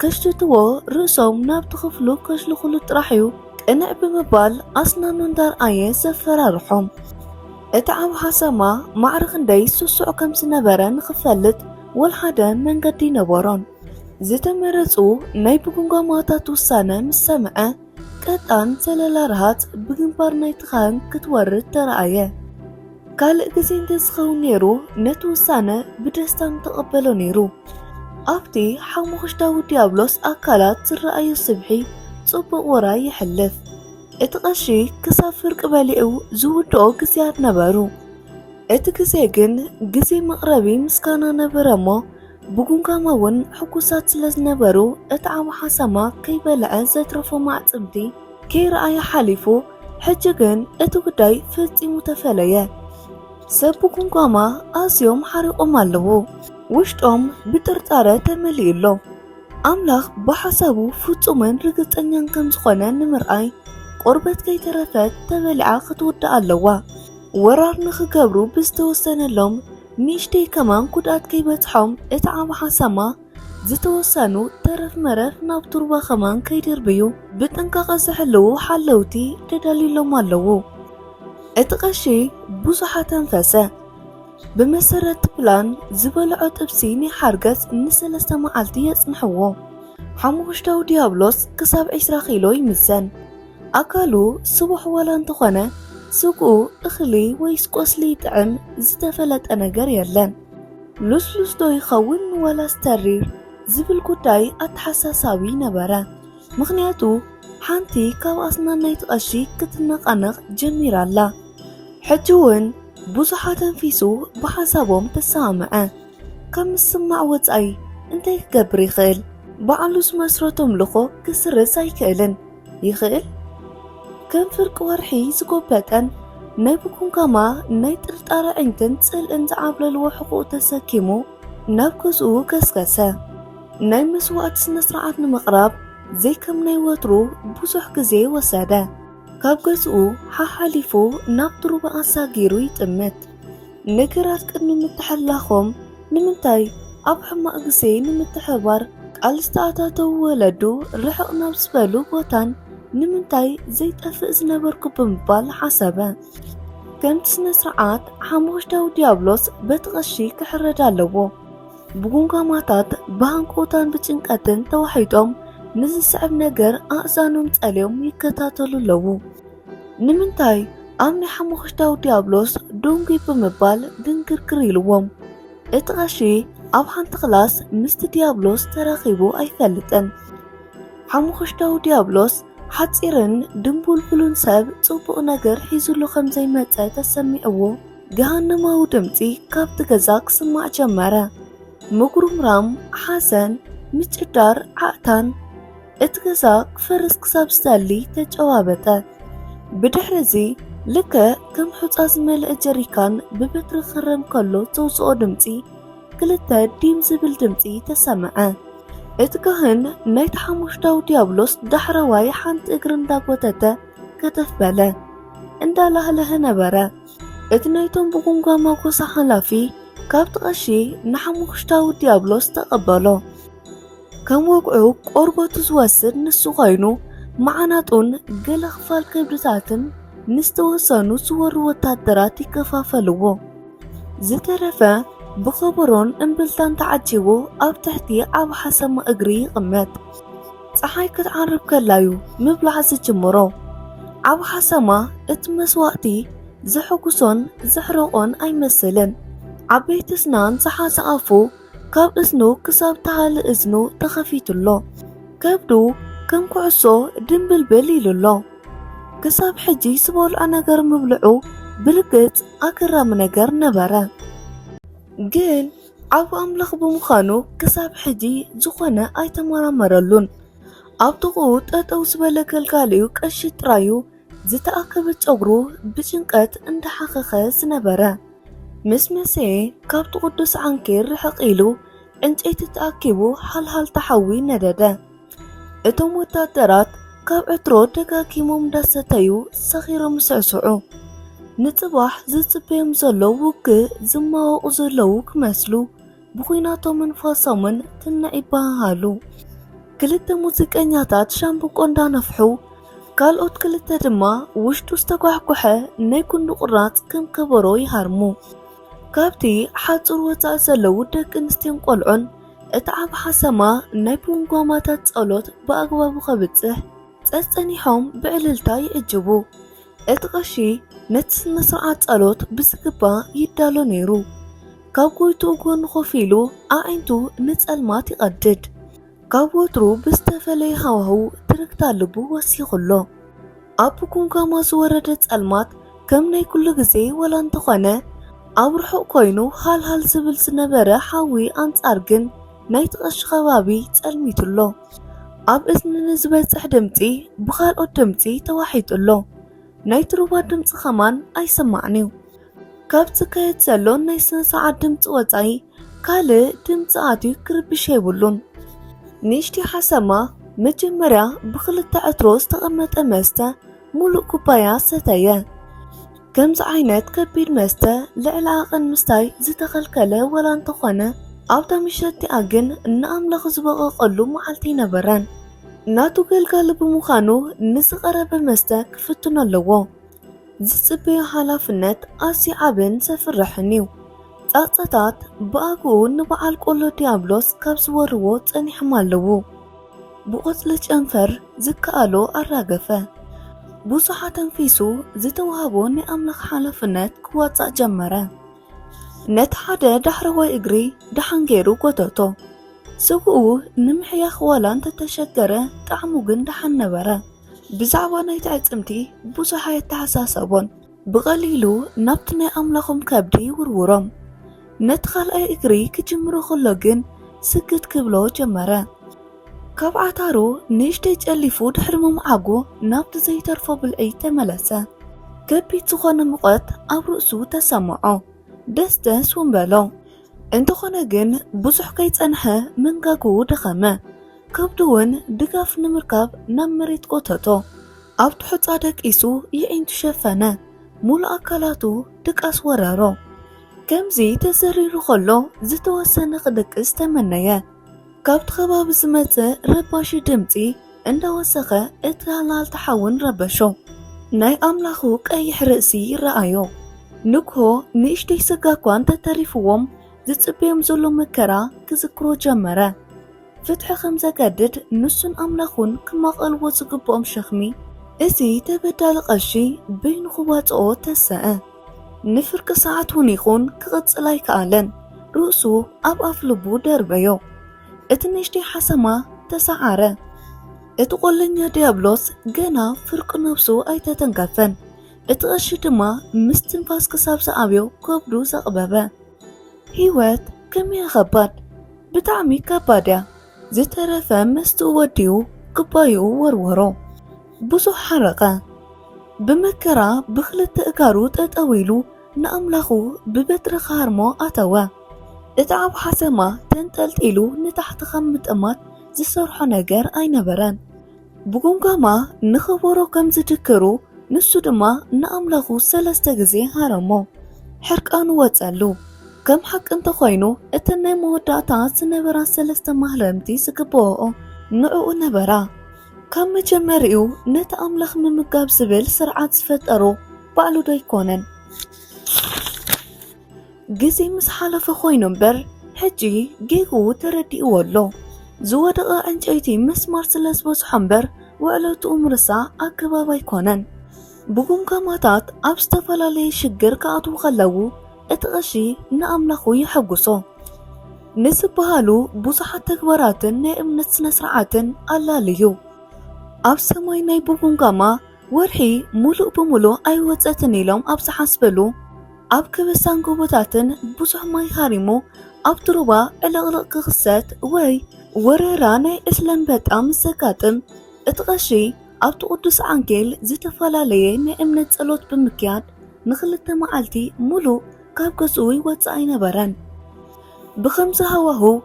ከሽትትዎ ርእሶም ናብቲ ክፍሉ ከሽልኹሉ ጥራሕ እዩ ቅንዕ ብምባል ኣስናኑ እንዳርኣየ ዘፈራርሖም። እቲ ዓቢ ሓሰማ ማዕረ ክንደይ ስሱዕ ከም ዝነበረ ንኽፈልጥ ወላ ሓደ መንገዲ ነበሮን። ዝተመረጹ ናይ ብጉምጋማታት ውሳነ ምስ ሰምዐ፣ ቀጣን ዘለላ ርሃጽ ብግንባር ናይቲ ካህን ክትወርድ ተረኣየ። ካልእ ግዜ እንተዝኸውን ነይሩ፣ ነቲ ውሳነ ብደስታ ምተቐበሎ ነይሩ። ኣብቲ ሓሙኽሽታዊ ዲያብሎስ ኣካላት ዝረኣዮ ስብሒ ጽቡቕ ውራይ የሕልፍ። እቲ ቐሺ ክሳብ ፍርቂ በሊዑ ዝውድኦ ግዜያት ነበሩ። እቲ ግዜ ግን ግዜ መቕረቢ ምስጋና ነበረ እሞ፣ ብጉምጋማ እውን ሕጉሳት ስለ ዝነበሩ፣ እቲ ዓቢ ሓሰማ ከይበልዐ ዘትረፎ ማዕጽምቲ ከይረኣየ ሓሊፉ። ሕጂ ግን እቲ ጉዳይ ፈጺሙ ተፈለየ። ሰብ ብጉምጋማ ኣዝዮም ሓሪቖም ኣለዉ። ውሽጦም ብጥርጣረ ተመሊኡ ኣሎ። ኣምላኽ ብሓሳቡ ፍጹምን ርግጸኛን ከም ዝኾነ ንምርኣይ፣ ቆርበት ከይተረፈት ተበሊዓ ክትውዳእ ኣለዋ። ወራር ንኽገብሩ ብዝተወሰነሎም፣ ንእሽተይ ከማን ጉድኣት ከይበጽሖም፣ እቲ ዓቢ ሓሰማ ዝተወሰኑ ተረፍ መረፍ ናብ ቱርባ ከማን ከይድርብዩ ብጥንቃቐ ዝሕልዉ ሓለውቲ ተዳልዩሎም ኣለዉ። እቲ ቐሺ ብዙሕ ኣተንፈሰ። ብመሰረት ፕላን፣ ዝበልዖ ጥብሲ ናይ ሓርገጽ ንሰለስተ መዓልቲ የጽንሕዎ። ሓሙኽሽታዊ ዲያብሎስ ክሳብ ዕስራ ኪሎ ይምዘን። ኣካሉ ስቡሕ ዋላ እንተኾነ፣ ስግኡ እኽሊ ወይስ ቆስሊ ይጥዕም ዝተፈለጠ ነገር የለን። ልስሉስ ዶ ይኸውን ዋላስ ተሪር ዝብል ጉዳይ ኣተሓሳሳቢ ነበረ። ምኽንያቱ፣ ሓንቲ ካብ ኣስናን ናይቲ ቐሺ ክትነቓነቕ ጀሚራ ኣላ። ሕጂ እውን ብዙሕ ኣተንፊሱ ብሓሳቦም ተሰማምዐ። ካብ ምስማዕ ወጻኢ እንታይ ክገብር ይኽእል? ባዕሉ ዝመስረቶ ኣምልኾ ክስርዝ ኣይክእልን። ይኽእል? ከም ፍርቂ ወርሒ ዝጎበጠን ናይ ብኩንካማ ናይ ጥርጣረ ዕንትን ጽልእን ዝዓብለልዎ ሕቑኡ ተሰኪሙ ናብ ገዝኡ ገስገሰ። ናይ መስዋእቲ ስነ ስርዓት ንምቕራብ ዘይከም ናይ ወትሩ ብዙሕ ግዜ ወሰደ። ካብ ገዝኡ ሓሓሊፉ ናብ ትሩባ ኣሳጊሩ ይጥምት። ነገራት ቅድሚ ምትሕላኾም ንምንታይ ኣብ ሕማቕ ግዜ ንምትሕባር ቃል ዝተኣታተዉ ወለዱ ርሕቕ ናብ ዝበሉ ቦታን ንምንታይ ዘይጠፍእ ዝነበርኩ ብምባል ሓሰበ። ከምቲ ስነ ስርዓት ሓሙኽሽታዊ ዲያብሎስ በቲ ቐሺ ክሕረድ ኣለዎ። ብጉንጋማታት ብሃንቆታን ብጭንቀትን ተዋሒጦም ንዝስዕብ ነገር ኣእዛኖም ጸልዮም ይከታተሉ ኣለዉ። ንምንታይ ኣብ ናይ ሓሙኽሽታዊ ዲያብሎስ ዱንጉይ ብምባል ድንግርግር ኢልዎም። እቲ ቐሺ ኣብ ሓንቲ ክላስ ምስቲ ዲያብሎስ ተራኺቡ ኣይፈልጥን። ሓሙኽሽታዊ ዲያብሎስ ሓጺርን ድንቡልቡልን ሰብ ጽቡቕ ነገር ሒዙሉ ከም ዘይመጸ ተሰሚዕዎ ገሃነማዊ ድምጺ ካብቲ ገዛ ክስማዕ ጀመረ። ምጉርምራም፣ ሓዘን፣ ምጭዳር፣ ዓእታን። እቲ ገዛ ክፈርስ ክሳብ ዝደሊ ተጨባበጠ። ብድሕሪ እዚ ልክዕ ከም ሑጻ ዝመልአ ጀሪካን ብበትሪ ክረም ከሎ ዘውጽኦ ድምጺ ክልተ ዲም ዝብል ድምጺ ተሰምዐ። እቲ ካህን ናይቲ ሓሙኽሽታዊ ዲያብሎስ ዳሕረዋይ ሓንቲ እግሪ እንዳጎተተ ከተፍ በለ። እንዳላህለሀ ነበረ። እቲ ናይቶም ብጉንጓማ ጎሳ ሓላፊ ካብቲ ቐሺ ንሓሙኽሽታዊ ዲያብሎስ ተቐበሎ። ከም ወግዑ ቆርበቱ ዝወስድ ንሱ ኮይኑ፣ መዓናጡን ገለ ክፋል ከብድታትን ንዝተወሰኑ ዝወሩ ወታደራት ይከፋፈልዎ። ዝተረፈ ብኸበሮን እምብልታን ተዓጂቡ ኣብ ትሕቲ ዓቢ ሓሰማ እግሪ ይቕመጥ። ጸሓይ ክትዓርብ ከላ እዩ ምብላዕ ዝጅምሮ። ዓቢ ሓሰማ እቲ መስዋእቲ ዘሐጉሶን ዘሕረቖን ኣይመስልን። ዓበይቲ ኣስናን ዝሓዘ ኣፉ ካብ እዝኑ ክሳብ ተሃሊ እዝኑ ተኸፊቱ ኣሎ። ከብዱ ከም ኩዕሶ ድምብልብል ኢሉ ኣሎ። ክሳብ ሕጂ ዝበልዖ ነገር ምብልዑ ብርግጽ ኣገራሚ ነገር ነበረ። ግን ዓቢ ኣምላኽ ብምዃኑ ክሳብ ሕጂ ዝኾነ ኣይተመራመረሉን። ኣብ ጥቕኡ ጠጠው ዝበለ ገልጋሊኡ ቀሺ ጥራዩ ዝተኣከበ ጨጉሩ ብጭንቀት እንዳሓኸኸ ዝነበረ። ምስ መሰየ ካብቲ ቅዱስ ዓንኬል ርሕቕ ኢሉ ዕንጨይቲ ተኣኪቡ ሃልሃልታ ሓዊ ነደደ። እቶም ወታደራት ካብ ዕትሮ ደጋጊሞም እንዳሰተዩ ሰኺሮም ይስዕስዑ። ንጽባሕ ዝጽበዮም ዘሎ ውግእ ዝማወቑ ዘለዉ ክመስሉ ብኹናቶም መንፈሶምን ትንዕ ይበሃሃሉ። ክልተ ሙዚቀኛታት ሻምብቆ እንዳነፍሑ፣ ካልኦት ክልተ ድማ ውሽጡ ዝተጓሕጎሐ ናይ ጉንዲ ቁራጽ ከም ከበሮ ይሃርሙ። ካብቲ ሓጹር ወጻኢ ዘለዉ ደቂ ኣንስትዮን ቆልዑን እቲ ዓቢ ሓሰማ ናይ ፕንጓማታት ጸሎት ብኣግባቡ ከብጽሕ ጸጸኒሖም ብዕልልታ ይዕጅቡ። እቲ ቐሺ ነቲ ስነ ስርዓት ጸሎት ብዝግባእ ይዳሎ ነይሩ። ካብ ጎይትኡ ጎኒ ኮፍ ኢሉ ኣዒንቱ ንጸልማት ይቐድድ። ካብ ወትሩ ብዝተፈለየ ሃዋህው ትርግታ ልቡ ወሲኹ ኣሎ። ኣብ ጉምጋማ ዝወረደ ጸልማት ከም ናይ ኩሉ ግዜ ዋላ እንተኾነ፣ ኣብ ርሑቕ ኮይኑ ሃልሃል ዝብል ዝነበረ ሓዊ ኣንጻር ግን ናይቲ ቐሺ ከባቢ ጸልሚቱ ኣሎ። ኣብ እዝኒ ንዝበጽሕ ድምጺ ብኻልኦት ድምጺ ተዋሒጡ ኣሎ። ናይ ትሩባ ድምጺ ኸማን ኣይስማዕን እዩ። ካብ ዝካየድ ዘሎ ናይ ስነ ስርዓት ድምጺ ወጻኢ ካልእ ድምጺ ኣትዩ ክርብሽ የብሉን። ንእሽቲ ሓሰማ መጀመርያ ብኽልተ ዕትሮ ዝተቐመጠ መስተ ሙሉእ ኩባያ ሰተየ። ከምዚ ዓይነት ከቢድ መስተ ልዕሊ ዓቐን ምስታይ ዝተኸልከለ ዋላ እንተኾነ፣ ኣብታ ምሸት እቲኣ ግን ንኣምላኽ ዝበቐቐሉ መዓልቲ ኣይነበረን። ናቱ ገልጋሊ ብምዃኑ ንዝቐረበ መስተ ክፍትኖ ኣለዎ። ዝጽበዮ ሓላፍነት ኣዝዩ ዓብን ዘፍርሕን እዩ። ጸቕጥታት ብኣግኡ ንበዓል ቆሎ ዲያብሎስ ካብ ዝወርዎ ጸኒሖም ኣለዉ። ብቖጽሊ ጨንፈር ዝከኣሎ ኣራገፈ። ብዙሕ ኣተንፊሱ ዝተዋህቦ ናይ ኣምላኽ ሓላፍነት ክዋጻእ ጀመረ። ነቲ ሓደ ዳሕረዋይ እግሪ ደሓን ገይሩ ጎተቶ። ስግኡ ንምሕያኽ ዋላ እንተተሸገረ፣ ጣዕሙ ግን ደሓን ነበረ። ብዛዕባ ናይቲ ኣዕጽምቲ ብዙሕ ኣየተሓሳሰቦን። ብቐሊሉ ናብቲ ናይ ኣምላኾም ከብዲ ይውርውሮም። ነቲ ካልኣይ እግሪ ክጅምሮ ከሎ ግን ስግት ክብሎ ጀመረ። ካብ ዓታሩ ንእሽተይ ጨሊፉ ድሕሪ ምምዓጉ ናብቲ ዘይተርፎ ብልዒ ተመለሰ። ከቢድ ዝኾነ ሙቐት ኣብ ርእሱ ተሰምዖ። ደስደስ እውን በሎ። እንተኾነ ግን ብዙሕ ከይጸንሐ መንጋግኡ ደኸመ። ከብዱ እውን ድጋፍ ንምርካብ ናብ መሬት ጎተቶ። ኣብቲ ሑጻ ደቂሱ የዒንቱ ሸፈነ። ሙሉእ ኣካላቱ ድቃስ ወረሮ። ከምዚ ተዘሪሩ ከሎ ዝተወሰነ ክድቅስ ተመነየ። ካብቲ ከባቢ ዝመጽእ ረባሺ ድምጺ እንዳወሰኸ እቲ ሃልሃልታ ሓውን ረበሾ። ናይ ኣምላኹ ቀይሕ ርእሲ ይረኣዮ። ንግሆ ንእሽተይ ስጋ እኳ እንተተሪፍዎም ዝጽበዮም ዘሎ መከራ ክዝክሮ ጀመረ። ፍትሒ ከም ዘገድድ ንሱን ኣምላኹን ክማቐልዎ ዝግብኦም ሸኽሚ እዚ ተበዳሊ ቀሺ በይኑ ክዋጽኦ ተሰአ። ንፍርቂ ሰዓት እውን ይኹን ክቕጽል ኣይከኣለን። ርእሱ ኣብ ኣፍ ልቡ ደርበዮ። እቲ ንእሽተይ ሓሰማ ተሰዓረ። እቲ ቆለኛ ዲያብሎስ ገና ፍርቂ ነብሱ ኣይተተንከፈን። እቲ ቀሺ ድማ ምስትንፋስ ክሳብ ዝኣብዮ ከብዱ ዘቕበበ። ህይወት ከመይ ከባድ! ብጣዕሚ ከባድ እያ። ዝተረፈ መስትኡ ወዲኡ ክባይኡ ወርወሮ። ብዙሕ ሓረቐ። ብመከራ ብኽልተ እጋሩ ጠጠው ኢሉ ንኣምላኹ ብበትሪ ክሃርሞ ኣተወ። እቲ ኣብ ሓሰማ ተንጠልጢሉ ንታሕቲ ካብ ምጥማት ዝሰርሖ ነገር ኣይነበረን። ብጉምጋማ ንኸበሮ ከም ዝድክሩ ንሱ ድማ ንኣምላኹ ሰለስተ ግዜ ሃረሞ። ሕርቃኑ ወጸሉ። ከም ሓቂ እንተኾይኑ እተን ናይ መወዳእታ ዝነበራ ሰለስተ ማህረምቲ ዝግብኦኦ ንዕኡ ነበራ። ካብ መጀመሪኡ ነቲ ኣምላኽ ምምጋብ ዝብል ስርዓት ዝፈጠሮ ባዕሉ ዶ ኣይኮነን? ግዜ ምስ ሓለፈ ኮይኑ እምበር ሕጂ ጌግኡ ተረዲእዎ ኣሎ። ዝወደቐ ዕንጨይቲ ምስማር ስለ ዝበዝሖ እምበር ውዕለትኡ ምርሳዕ ኣገባብ ኣይኮነን። ብጉምጋማታት ኣብ ዝተፈላለየ ሽግር ክኣትዉ ከለዉ እቲ ቀሺ ንኣምላኹ የሐጉሶ። ንዝበሃሉ ብዙሓት ተግባራትን ናይ እምነት ስነ ስርዓትን ኣላልዩ። ኣብ ሰማይ ናይ ብጉምጋማ ወርሒ ሙሉእ ብሙሉእ ኣይወጸትን ኢሎም ኣብ ዝሓስበሉ ኣብ ከበሳን ጎቦታትን ብዙሕ ማይ ሃሪሙ ኣብቲ ሩባ ዕልቕልቕ ክኽሰት ወይ ወረራ ናይ ዕስለ ኣንበጣ ምስ ዘጋጥም እቲ ቀሺ ኣብቲ ቅዱስ ዓንኬል ዝተፈላለየ ናይ እምነት ጸሎት ብምክያድ ንኽልተ መዓልቲ ሙሉእ ካብ ገዝኡ ይወጽእ ኣይነበረን። ብኸምዚ ሃዋህው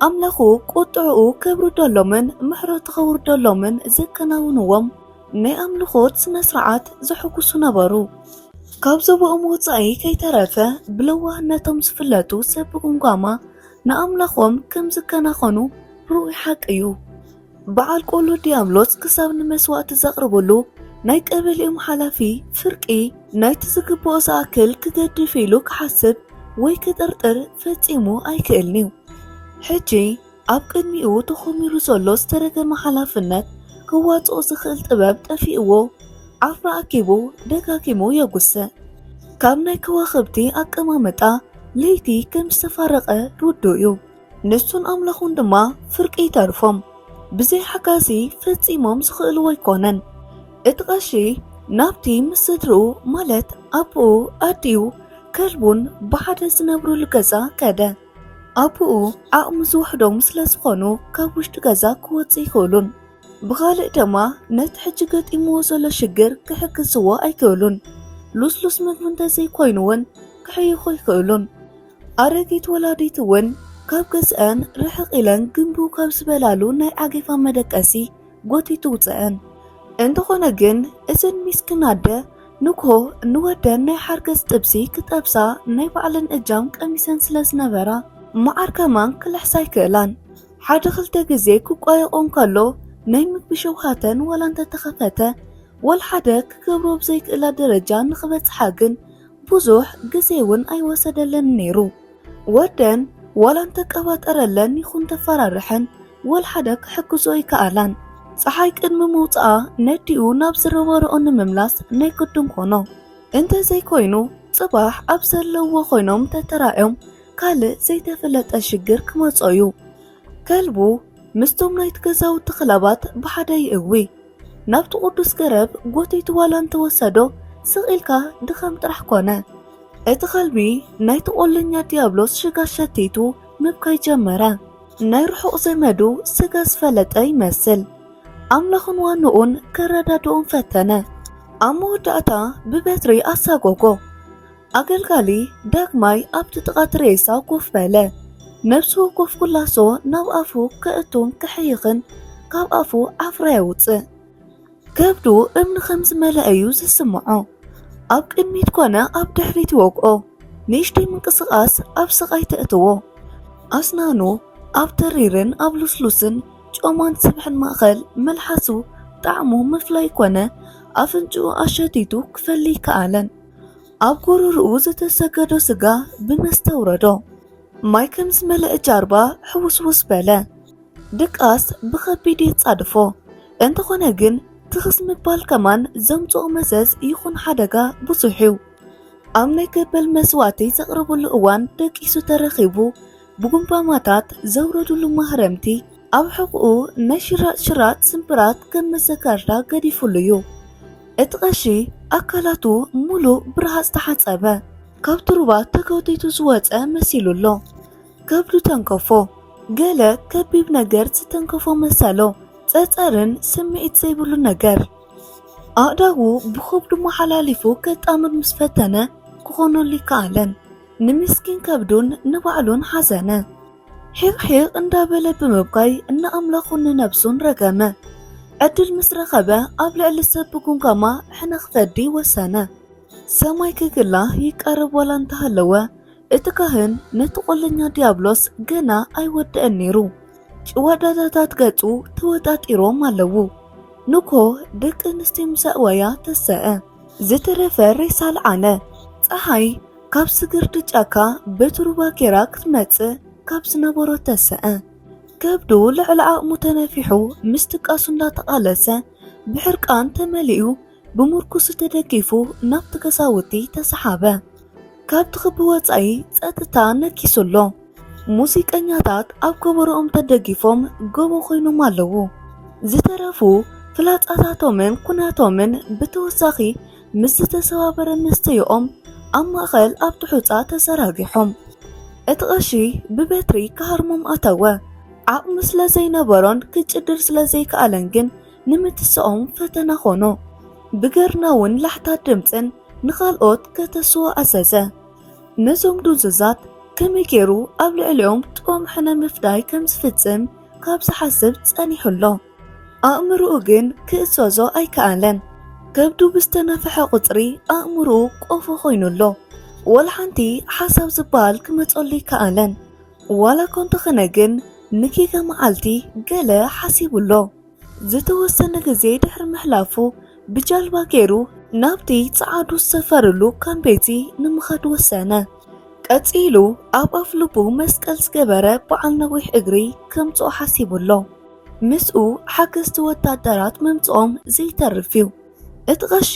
ኣምላኹ ቁጥዕኡ ከብርደሎምን ምሕረቱ ከውርደሎምን ዘከናውንዎም ናይ ኣምልኾት ስነ ስርዓት ዘሐጉሱ ነበሩ። ካብ ዞባኦም ወጻኢ ከይተረፈ ብለዋህነቶም ዝፍለጡ ሰብ ብጉምጓማ ንኣምላኾም ከም ዝከናኸኑ ርኡይ ሓቂ እዩ። በዓል ቆሎ ዲያብሎስ ክሳብ ንመስዋእቲ ዘቕርብሉ ናይ ቀበሌኦም ሓላፊ ፍርቂ ናይቲ ዝግብኦ ዝኣክል ክገድፍ ኢሉ ክሓስብ ወይ ክጥርጥር ፈጺሙ ኣይክእልን እዩ። ሕጂ ኣብ ቅድሚኡ ተኾሚሩ ዘሎ ዝተረገመ ሓላፍነት ክዋጽኦ ዝኽእል ጥበብ ጠፊእዎ ዓፍራ ኣኪቡ ደጋጊሙ የጉስዕ። ካብ ናይ ከዋኽብቲ ኣቀማምጣ ለይቲ ከም ዝተፋረቐ ርዱእ እዩ። ንሱን ኣምላኹን ድማ ፍርቂ ይተርፎም። ብዘይ ሓጋዚ ፈጺሞም ዝኽእልዎ ኣይኮነን። እቲ ቀሺ ናብቲ ምስ ስድርኡ ማለት ኣቦኡ፣ ኣዲኡ፣ ከልቡን ብሓደ ዝነብሩሉ ገዛ ከደ። ኣቦኡ ዓቕሚ ዝውሕዶም ስለ ዝኾኑ ካብ ውሽጢ ገዛ ክወጽኡ ይኽእሉን ብኻልእ ድማ ነቲ ሕጂ ገጢምዎ ዘሎ ሽግር ክሕግዝዎ ኣይክእሉን። ሉስሉስ ምግቢ እንተዘይኮይኑ እውን ክሕይኹ ኣይክእሉን። ኣረጊት ወላዲት እውን ካብ ገዝአን ርሕቕ ኢለን ግንብው ካብ ዝበላሉ ናይ ዓጌፋ መደቀሲ ጎቲቱ ውፅአን። እንተኾነ ግን እዘን ሚስክን ኣደ ንግሆ ንወደን ናይ ሓርገጽ ጥብሲ ክጠብሳ ናይ ባዕለን እጃም ቀሚሰን ስለ ዝነበራ መዓር ከማን ክልሕሳ ኣይክእላን። ሓደ ክልተ ግዜ ክቋየቖ እንከሎ ናይ ምግቢ ሸውሃተን ዋላ እንተተኸፈተ ዋላ ሓደ ክገብሮ ብዘይክእላ ደረጃ ንኽበጽሓ ግን ብዙሕ ግዜ እውን ኣይወሰደለንን ነይሩ። ወደን ዋላ እንተቀባጠረለን ይኹን ተፈራርሐን ወላ ሓደ ክሕግዞ ኣይከኣላን። ጸሓይ ቅድሚ ምውጽኣ ነዲኡ ናብ ዝረበረኦ ንምምላስ ናይ ግድን ኮኖ። እንተዘይኮይኑ ጽባሕ ኣብ ዘለውዎ ኮይኖም ተተራእዮም ካልእ ዘይተፈለጠ ሽግር ክመጾ እዩ። ከልቡ ምስቶም ናይቲ ገዛውቲ ክላባት ብሓደ ይእዊ። ናብቲ ቅዱስ ገረብ ጎቲቱ ዋላ እንተወሰዶ ስቕ ኢልካ ድኻም ጥራሕ ኮነ። እቲ ከልቢ ናይቲ ቆለኛ ዲያብሎስ ሽጋሽ ሸቲቱ ምብካይ ጀመረ። ናይ ርሑቕ ዘመዱ ስጋ ዝፈለጠ ይመስል። ኣምላኹን ዋንኡን ከረዳድኡን ፈተነ። ኣብ መወዳእታ ብበትሪ ኣሳጎጎ። ኣገልጋሊ ዳግማይ ኣብቲ ጥቓ እቲ ሬሳ ኮፍ በለ። ነብሱ ኮፍ ኩላሶ ናብ ኣፉ ከእቱን ክሕይኽን ካብ ኣፉ ዓፍራ የውጽእ። ከብዱ እምኒ ከም ዝመልአ እዩ ዝስምዖ። ኣብ ቅድሚት ኮነ ኣብ ድሕሪት ይወግኦ። ንእሽተይ ምንቅስቓስ ኣብ ስቓይ ተእትዎ። ኣስናኑ ኣብ ተሪርን ኣብ ልስሉስን ጮማን ስብሕን ማእኸል መልሓሱ ጣዕሙ ምፍላይ ኮነ ኣፍንጭኡ ኣሸቲቱ ክፈሊ ኣይከኣለን። ኣብ ጎረርኡ ዝተሰገዶ ስጋ ብመስተ ኣውረዶ። ማይ ከም ዝመልአ ጃርባ ሕውስውስ በለ። ድቃስ ብኸቢድ የጻድፎ። እንተኾነ ግን ትኽስ ምባል ከማን ዘምጽኦ መዘዝ ይኹን ሓደጋ ብዙሕ እዩ። ኣብ ናይ ገበል መስዋእቲ ዘቕርብሉ እዋን ደቂሱ ተረኺቡ ብጉምባማታት ዘውረዱሉ ማህረምቲ ኣብ ሕቖኡ ናይ ሽራጥ ሽራጥ ስምብራት ከም መዘከርታ ገዲፉሉ እዩ። እቲ ቀሺ ኣካላቱ ሙሉእ ብረሃጽ ተሓጸበ። ካብ ትሩባ ተጎቲቱ ዝወጸ መሲሉ ኣሎ። ከብዱ ተንከፎ። ገለ ከቢብ ነገር ዝተንከፎ መሰሎ። ጸጸርን ስምዒት ዘይብሉ ነገር። ኣእዳዉ ብኸብዱ መሓላሊፉ ከጣምር ምስ ፈተነ ክኾነሉ ይከኣለን። ንምስኪን ከብዱን ንባዕሉን ሓዘነ። ሒቕ ሒቕ እንዳበለ ብምብካይ ንኣምላኹን ንነብሱን ረገመ። ዕድል ምስ ረኸበ ኣብ ልዕሊ ሰብ ብጉምጋማ ሕነ ክፈዲ ወሰነ። ሰማይ ክግላ ይቃረብ ዋላ እንተሃለወ፣ እቲ ካህን ነቲ ቆለኛ ዲያብሎስ ገና ኣይወደአን ነይሩ። ጭዋዳታታት ገጹ ተወጣጢሮም ኣለዉ። ንኮ ደቂ ኣንስትዮ ምስ ኣእወያ ተሰአ። ዝተረፈ ሬሳ ኣልዓለ። ጸሓይ ካብ ስግርዲ ጫካ በቲ ሩባ ጌራ ክትመጽእ ካብ ዝነበሮ ተሰአ። ከብዱ ልዕሊ ዓቕሙ ተነፊሑ ምስ ድቃሱ እንዳተቓለሰ ብሕርቃን ተመሊኡ ብሙርኩሱ ተደጊፉ ናብቲ ገዛውቲ ተሰሓበ። ካብቲ ክቢ ወጻኢ ጸጥታ ነጊሱ ኣሎ። ሙዚቀኛታት ኣብ ከበሮኦም ተደጊፎም ጎቦ ኮይኖም ኣለዉ። ዝተረፉ ፍላጻታቶምን ኩናቶምን ብተወሳኺ ምስ ዝተሰባበረ መስተይኦም ኣብ ማእከል ኣብቲ ሑጻ ተዘራጊሖም። እቲ ቀሺ ብበትሪ ክሃርሞም ኣተወ። ዓቕሚ ስለ ዘይነበሮን ክጭድር ስለ ዘይከኣለን ግን ንምትስኦም ፈተና ኾኖ። ብገርናውን ላሕታት ድምጽን ንኻልኦት ከተስዎ ኣዘዘ። ነዞም ድንዙዛት ከመይ ገይሩ ኣብ ልዕሊኦም ጥዑም ሕነ ምፍዳይ ከም ዝፍጽም ካብ ዝሓስብ ጸኒሑ ኣሎ። ኣእምሮኡ ግን ክእዘዞ ኣይከኣለን። ከብዱ ብዝተነፍሐ ቁጽሪ ኣእምሮኡ ቆፎ ኮይኑ ኣሎ። ወላ ሓንቲ ሓሳብ ዝበሃል ክመጸሉ ኣይከኣለን። ዋላ እኮ እንተኾነ ግን ንጌጋ መዓልቲ ገለ ሓሲቡ ኣሎ። ዝተወሰነ ግዜ ድሕሪ ምሕላፉ ብጃልባ ገይሩ ናብቲ ጸዓዱ ዝሰፈርሉ ካምቤቲ ንምኻድ ወሰነ። ቀጺሉ ኣብ ኣፍ ልቡ መስቀል ዝገበረ በዓል ነዊሕ እግሪ ከምጽኦ ሓሲቡ ኣሎ። ምስኡ ሓገዝቲ ወታደራት ምምጽኦም ዘይተርፍ እዩ። እቲ ቀሺ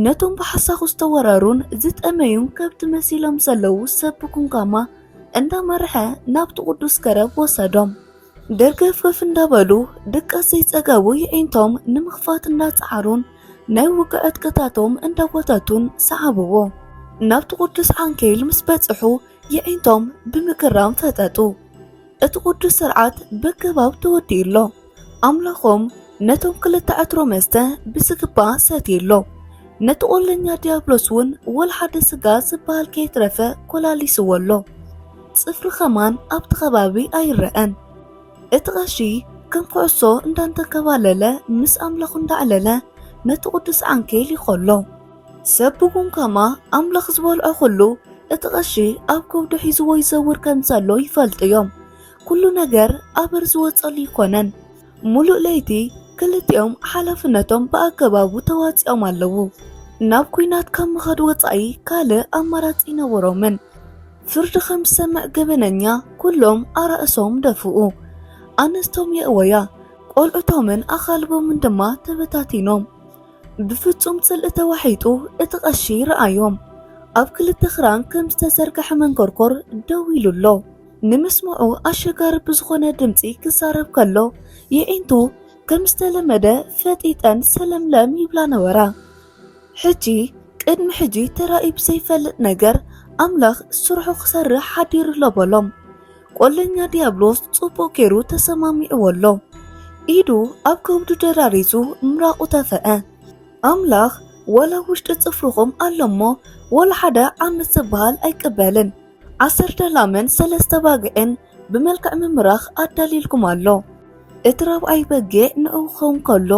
ነቶም ብሓሳኹ ዝተወረሩን ዝጠመዩን ከብቲ መሲሎም ዘለዉ ሰብ ብጉምጋማ እንዳመርሐ ናብቲ ቅዱስ ገረብ ወሰዶም። ደርገፍገፍ እንዳበሉ ድቃስ ዘይጸገቡ የዒንቶም ንምኽፋት እንዳጸዓሩን ናይ ውግእ ዕጥቅታቶም እንዳጎተቱን ሰዓብዎ። ናብቲ ቅዱስ ዓንኬል ምስ በጽሑ የዒንቶም ብምግራም ፈጠጡ። እቲ ቅዱስ ስርዓት በገባብ ተወዲኡ ኣሎ። ኣምላኾም ነቶም ክልተ ዕትሮ መስተ ብዝግባእ ሰትዩ ኣሎ። ነቲ ቆለኛ ዲያብሎስ እውን ወላ ሓደ ስጋ ዝበሃል ከየትረፈ ኮላሊስዎ ኣሎ። ጽፍሪ ኸማን ኣብቲ ኸባቢ ኣይረኣን። እቲ ቐሺ ከም ኩዕሶ እንዳንተንከባለለ ምስ ኣምላኹ እንዳዕለለ ነቲ ቅዱስ ዓንኬል ይኸሎ። ሰብ ብጉምጋማ ኣምላኽ ዝበልዖ ኩሉ እቲ ቐሺ ኣብ ከብዱ ሒዝዎ ይዘውር ከም ዘሎ ይፈልጡ እዮም። ኩሉ ነገር ኣበር ዝወጸሉ ኣይኮነን። ሙሉእ ለይቲ ክልቲኦም ሓላፍነቶም ብኣገባቡ ተዋጺኦም ኣለዉ። ናብ ኲናት ካብ ምኻድ ወጻኢ ካልእ ኣማራጺ ኣይነበሮምን። ፍርዲ ከም ዝሰምዕ ገበነኛ ኩሎም ኣራእሶም ደፍኡ። ኣንስቶም የእወያ፣ ቆልዑቶምን ኣኻልቦምን ድማ ተበታቲኖም። ብፍጹም ጽልኢ ተዋሒጡ እቲ ቐሺ ረኣዮም። ኣብ ክልተ ክራን ከም ዝተዘርግሐ መንኮርኮር ደው ኢሉ ኣሎ። ንምስምዑ ኣሸጋሪ ብዝኾነ ድምጺ ክዛረብ ከሎ፣ የዒንቱ ከም ዝተለመደ ፈጢጠን ሰለምለም ይብላ ነበራ። ሕጂ፣ ቅድሚ ሕጂ ተራእዩ ብዘይፈልጥ ነገር ኣምላኽ ስርሑ ክሰርሕ ሓዲሩ ኣሎ በሎም። ቆለኛ ዲያብሎስ ጽቡቕ ገይሩ ተሰማሚዕዎ ኣሎ። ኢዱ ኣብ ከብዱ ደራሪሱ ምራቑ ተፈአ። ኣምላኽ፣ "ዋላ ውሽጢ ጽፍርኹም ኣሎ እሞ፣ ዋላ ሓደ ዓመት ዝበሃል ኣይቅበልን። ዓሰርተ ላምን ሰለስተ ባግዕን ብመልክዕ ምምራኽ ኣዳልየልኩም ኣሎ። እቲ ራብዓይ በጊዕ ንዕኡ ክኸውን ከሎ፣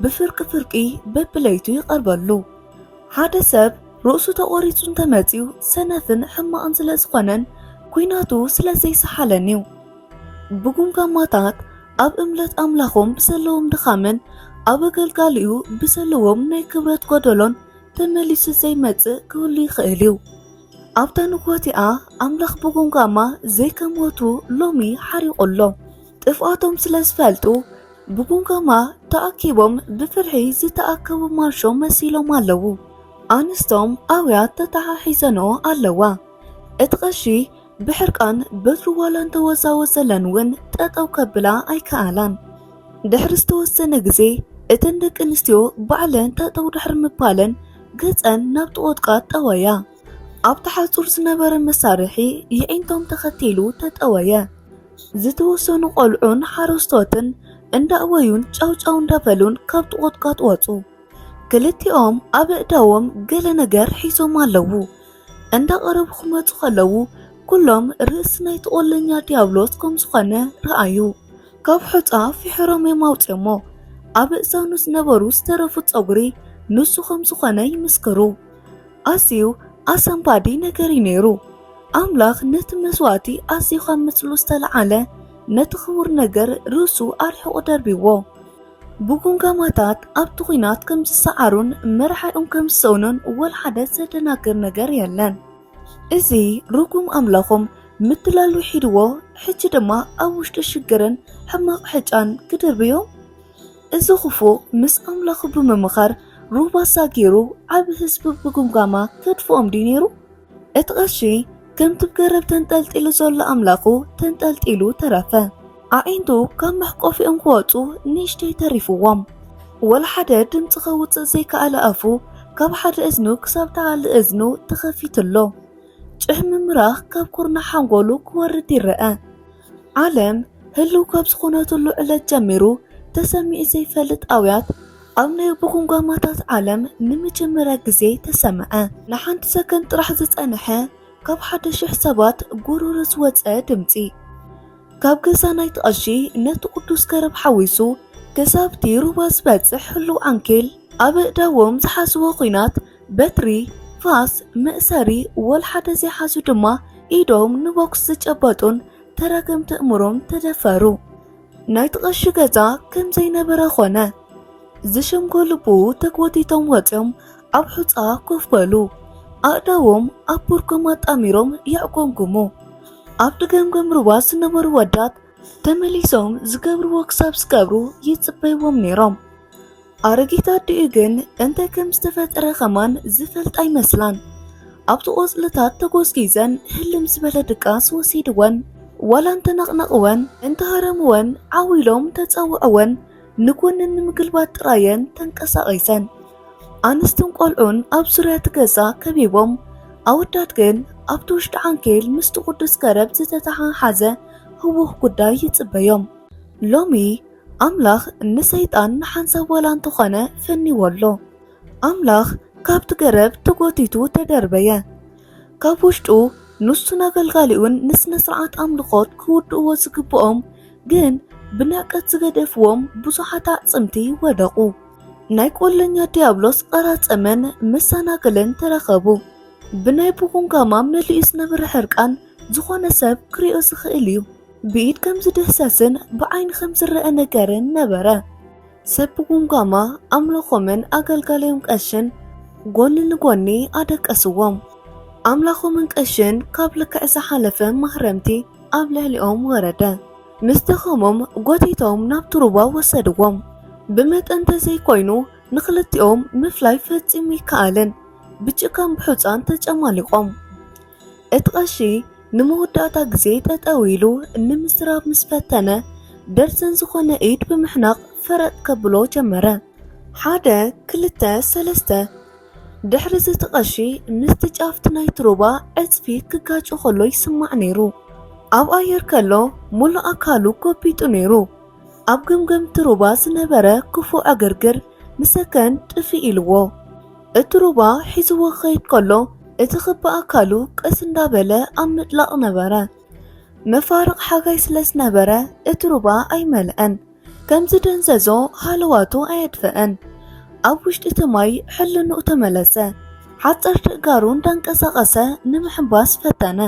ብፍርቂ ፍርቂ በብለይቱ ይቐርበሉ። ሓደ ሰብ ርእሱ ተቖሪጹ እንተመጺኡ፣ ሰነፍን ሕማቕን ስለ ዝኾነን፣ ኲናቱ ስለ ዘይሰሓለን እዩ። ብጉምጋማታት ኣብ እምነት ኣምላኾም ብዘለዎም ድኻምን ኣብ ኣገልጋሊኡ ብዘለዎም ናይ ክብረት ጎደሎን ተመሊሱ ዘይመጽእ ክህሉ ይኽእል እዩ። ኣብታ ንግሆ እቲኣ ኣምላኽ ብጉምጋማ ዘይከም ወትሩ ሎሚ ሓሪቑ ኣሎ። ጥፍኣቶም ስለ ዝፈልጡ ብጉምጋማ ተኣኪቦም ብፍርሒ ዝተኣከቡ ማርሾ መሲሎም ኣለዉ። ኣንስቶም ኣውያት ተተሓሒዘንኦ ኣለዋ። እቲ ቀሺ ብሕርቃን በትሩ ዋላ እንተወዛወዘለን እውን ጠጠው ከብላ ኣይከኣላን። ድሕሪ ዝተወሰነ ግዜ እተን ደቂ ኣንስትዮ ባዕለን ጠጠው ድሕሪ ምባለን ገጸን ናብ ጥቖጥቃ ጠወያ። ኣብቲ ሓጹር ዝነበረ መሳርሒ የዒንቶም ተኸቲሉ ተጠወየ። ዝተወሰኑ ቆልዑን ሓረስቶትን እንዳእወዩን ጫውጫው እንዳበሉን ካብ ጥቖጥቃ ወጹ። ክልቲኦም ኣብ ኣእዳዎም ገለ ነገር ሒዞም ኣለዉ። እንዳቐረቡ ክመጹ ከለዉ ኩሎም ርእሲ ናይቲ ቆለኛ ዲያብሎስ ከም ዝኾነ ረኣዩ። ካብ ሑጻ ፊሕሮም እዮም ኣውጺኦሞ። ኣብ እዛኑ ዝነበሩ ዝተረፉ ጸጉሪ ንሱ ከም ዝኾነ ይምስክሩ። ኣዝዩ ኣሰንባዲ ነገር እዩ ነይሩ። ኣምላኽ ነቲ መስዋእቲ ኣዝዩ ካብ ምስሉ ዝተለዓለ ነቲ ክቡር ነገር ርእሱ ኣርሒቑ ደርቢዎ። ብጉምጋማታት ኣብቲ ኲናት ከም ዝሰዓሩን መርሓኦም ከም ዝሰእኑን ወላ ሓደ ዘደናግር ነገር የለን። እዚ ርጉም ኣምላኾም ምትላል ውሒድዎ፣ ሕጂ ድማ ኣብ ውሽጢ ሽግርን ሕማቕ ሕጫን ክድርብዮም? እዚ ክፉእ ምስ ኣምላኹ ብምምኻር ሩባ ሳጊሩ ዓቢ ህዝቢ ብጉምጋማ ከድፍኦም ድዩ ነይሩ? እቲ ቀሺ ከምቲ ብገረብ ተንጠልጢሉ ዘሎ ኣምላኹ ተንጠልጢሉ ተረፈ። ኣዒንቱ ካብ መሕቆፊኦም ክወጹ ንእሽተይ ተሪፍዎም። ወላ ሓደ ድምጺ ከውጽእ ዘይከኣለ ኣፉ ካብ ሓደ እዝኑ ክሳብ ተኻልእ እዝኑ ተኸፊቱ ኣሎ። ጭሕ ምምራኽ ካብ ኩርናዕ ሓንጎሉ ክወርድ ይረአ። ዓለም ህልው ካብ ዝኾነትሉ ዕለት ጀሚሩ ተሰሚዑ ዘይፈልጥ ኣውያት ኣብ ናይ ብጉምጓማታት ዓለም ንመጀመርያ ግዜ ተሰምዐ። ንሓንቲ ሰከንድ ጥራሕ ዝጸንሐ ካብ ሓደ ሽሕ ሰባት ጎሮሮ ዝወጸ ድምጺ። ካብ ገዛ ናይቲ ቀሺ ነቲ ቅዱስ ገረብ ሓዊሱ ክሳብቲ ሩባ ዝበጽሕ ህልው ዓንኬል ኣብ ኣእዳዎም ዝሓዝዎ ኲናት በትሪ፣ ፋስ፣ መእሰሪ ወላ ሓደ ዘይሓዙ ድማ ኢዶም ንቦክስ ዝጨበጡን ተረገምቲ እምሮም ተደፈሩ። ናይቲ ቀሺ ገዛ ከም ዘይነበረ ኾነ። ዝሸምገሉ ብኡ ተጎቲቶም ወጺኦም ኣብ ሑጻ ኮፍ በሉ። ኣእዳዎም ኣብ ብርኮም ኣጣሚሮም የዕጎምጉሙ። ኣብቲ ገምገም ሩባ ዝነበሩ ወዳት ተመሊሶም ዝገብርዎ ክሳብ ዝገብሩ ይጽበይዎም ነይሮም። ኣረጊት ኣዲኡ ግን እንታይ ከም ዝተፈጠረ ከማን ዝፈልጥ ኣይመስላን። ኣብቲ ቆጽልታት ተጎዝጊዘን ህልም ዝበለ ድቃስ ወሲድወን። ዋላ እንተነቕነቕወን፣ እንተሃረምወን፣ ዓው ኢሎም ተጸውዕወን፣ ንጎኒ ንምግልባጥ ጥራየን ተንቀሳቒሰን። ኣንስትን ቆልዑን ኣብ ዙርያ እቲ ገዛ ከቢቦም፣ ኣወዳት ግን ኣብቲ ውሽጢ ዓንኬል ምስቲ ቅዱስ ገረብ ዝተተሓሓዘ ህዉኽ ጉዳይ ይጽበዮም። ሎሚ ኣምላኽ ንሰይጣን ንሓንሳብ ዋላ እንተኾነ ፈኒዎ ኣሎ። ኣምላኽ ካብቲ ገረብ ተጎቲቱ ተደርበየ። ካብ ውሽጡ ንሱን ኣገልጋሊኡን ንስነ ስርዓት ኣምልኾት ክውድእዎ ዝግብኦም ግን ብንዕቀት ዝገደፍዎም ብዙሓት ኣዕጽምቲ ወደቑ። ናይ ቆለኛ ዲያብሎስ ቐራጸመን መሰናክልን ተረኸቡ። ብናይ ብጉምጋማ መሊኡ ዝነበረ ሕርቃን ዝኾነ ሰብ ክሪኦ ዝኽእል እዩ። ብኢድ ከም ዝድህሰስን ብዓይኒ ከም ዝረአ ነገርን ነበረ። ሰብ ብጉምጋማ ኣምላኾምን ኣገልጋሊኦም ቀሽን ጎኒ ንጎኒ ኣደቀስዎም። ኣምላኾምን ቀሽን ካብ ልክዕ ዝሓለፈ ማህረምቲ ኣብ ልዕሊኦም ወረደ። ምስ ደኸሞም ጎቲቶም ናብቲ ሩባ ወሰድዎም። ብመጠን እንተዘይኮይኑ ንኽልቲኦም ምፍላይ ፈጺሙ ኣይከኣልን። ብጭቃን ብሑጻን ተጨማሊቖም። እቲ ቀሺ ንመወዳእታ ግዜ ጠጠው ኢሉ ንምዝራብ ምስ ፈተነ፣ ደርዘን ዝኾነ ኢድ ብምሕናቕ ፈረጥ ከብሎ ጀመረ። ሓደ፣ ክልተ፣ ሰለስተ። ድሕሪ እዚ እቲ ቀሺ ምስቲ ጫፍቲ ናይቲ ሩባ ዕጽፊ ክጋጮ ከሎ ይስማዕ ነይሩ። ኣብ ኣየር ከሎ ሙሉእ ኣካሉ ጎቢጡ ነይሩ። ኣብ ገምገም እቲ ሩባ ዝነበረ ክፉእ ዕግርግር ንሰከንድ ጥፍእ ኢልዎ። እቲ ሩባ ሒዝዎ ክኸይድ ከሎ እቲ ክቢ ኣካሉ ቀስ እንዳበለ ኣብ ምጥላቕ ነበረ። መፋርቕ ሓጋይ ስለ ዝነበረ እቲ ሩባ ኣይመልአን። ከም ዝደንዘዞ ሃለዋቱ ኣየድፈአን። ኣብ ውሽጢ እቲ ማይ ሕልንኡ ተመለሰ። ሓጸርቲ ኣእጋሩ እንዳንቀሳቐሰ ንምሕንባስ ፈተነ።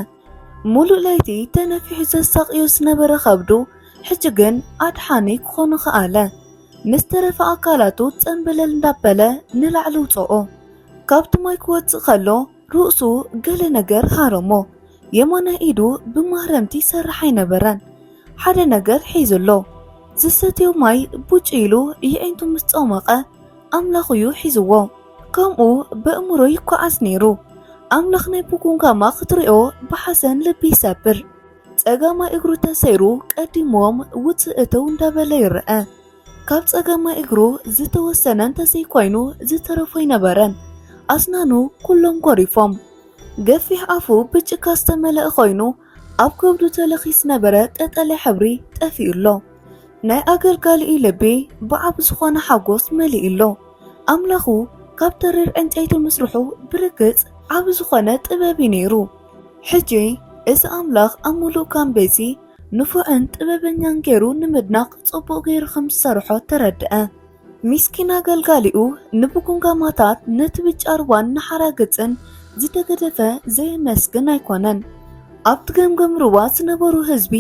ሙሉእ ለይቲ ተነፊሑ ዘሳቕዮ ዝነበረ ከብዱ ሕጂ ግን ኣድሓኒ ክኾኖ ከኣለ። ምስ ተረፈ ኣካላቱ ጸምበለል እንዳበለ ንላዕሊ ውጽኦ። ካብቲ ማይ ክወጽእ ከሎ ርእሱ ገለ ነገር ሃረሞ። የማናይ ኢዱ ብማህረምቲ ይሰርሕ ኣይነበረን። ሓደ ነገር ሒዙ ኣሎ። ዝሰትዮ ማይ ቡጭ ኢሉ የዒንቱ ምስ ጸሞቐ ኣምላኹ እዩ ሒዝዎ። ከምኡ በእምሮ ይኳዓዝ ነይሩ። ኣምላኽ ናይ ብጉንጋማ ክትሪኦ ብሓዘን ልቢ ይሰብር። ጸጋማይ እግሩ ተሰይሩ ቀዲምዎም ውጽእ እተው እንዳበለ ይረአ። ካብ ጸጋማይ እግሩ ዝተወሰነ እንተዘይኮይኑ ዝተረፎ ኣይነበረን። ኣስናኑ ኩሎም ጎሪፎም። ገፊሕ ኣፉ ብጭካ ዝተመልአ ኮይኑ ኣብ ከብዱ ተለኺ ዝነበረ ቀጠልያ ሕብሪ ጠፊኡ ኣሎ። ናይ ኣገልጋሊኡ ልቢ ብዓቢ ዝኾነ ሓጎስ መሊኡ ኣሎ። ኣምላኹ ካብ ተሪር ዕንጨይቲ ምስርሑ ብርግጽ ዓቢ ዝኾነ ጥበብ እዩ ነይሩ። ሕጂ እዚ ኣምላኽ ኣብ ምሉእ ካምቤዚ ንፉዕን ጥበበኛን ገይሩ ንምድናቕ ጽቡቕ ገይሩ ከም ዝሰርሖ ተረድአ። ሚስኪን ኣገልጋሊኡ ንብጉንጋማታት ነቲ ብጫ ሩባን ንሓራግጽን ዝተገደፈ ዘየመስግን ኣይኮነን። ኣብቲ ገምገም ሩባ ዝነበሩ ህዝቢ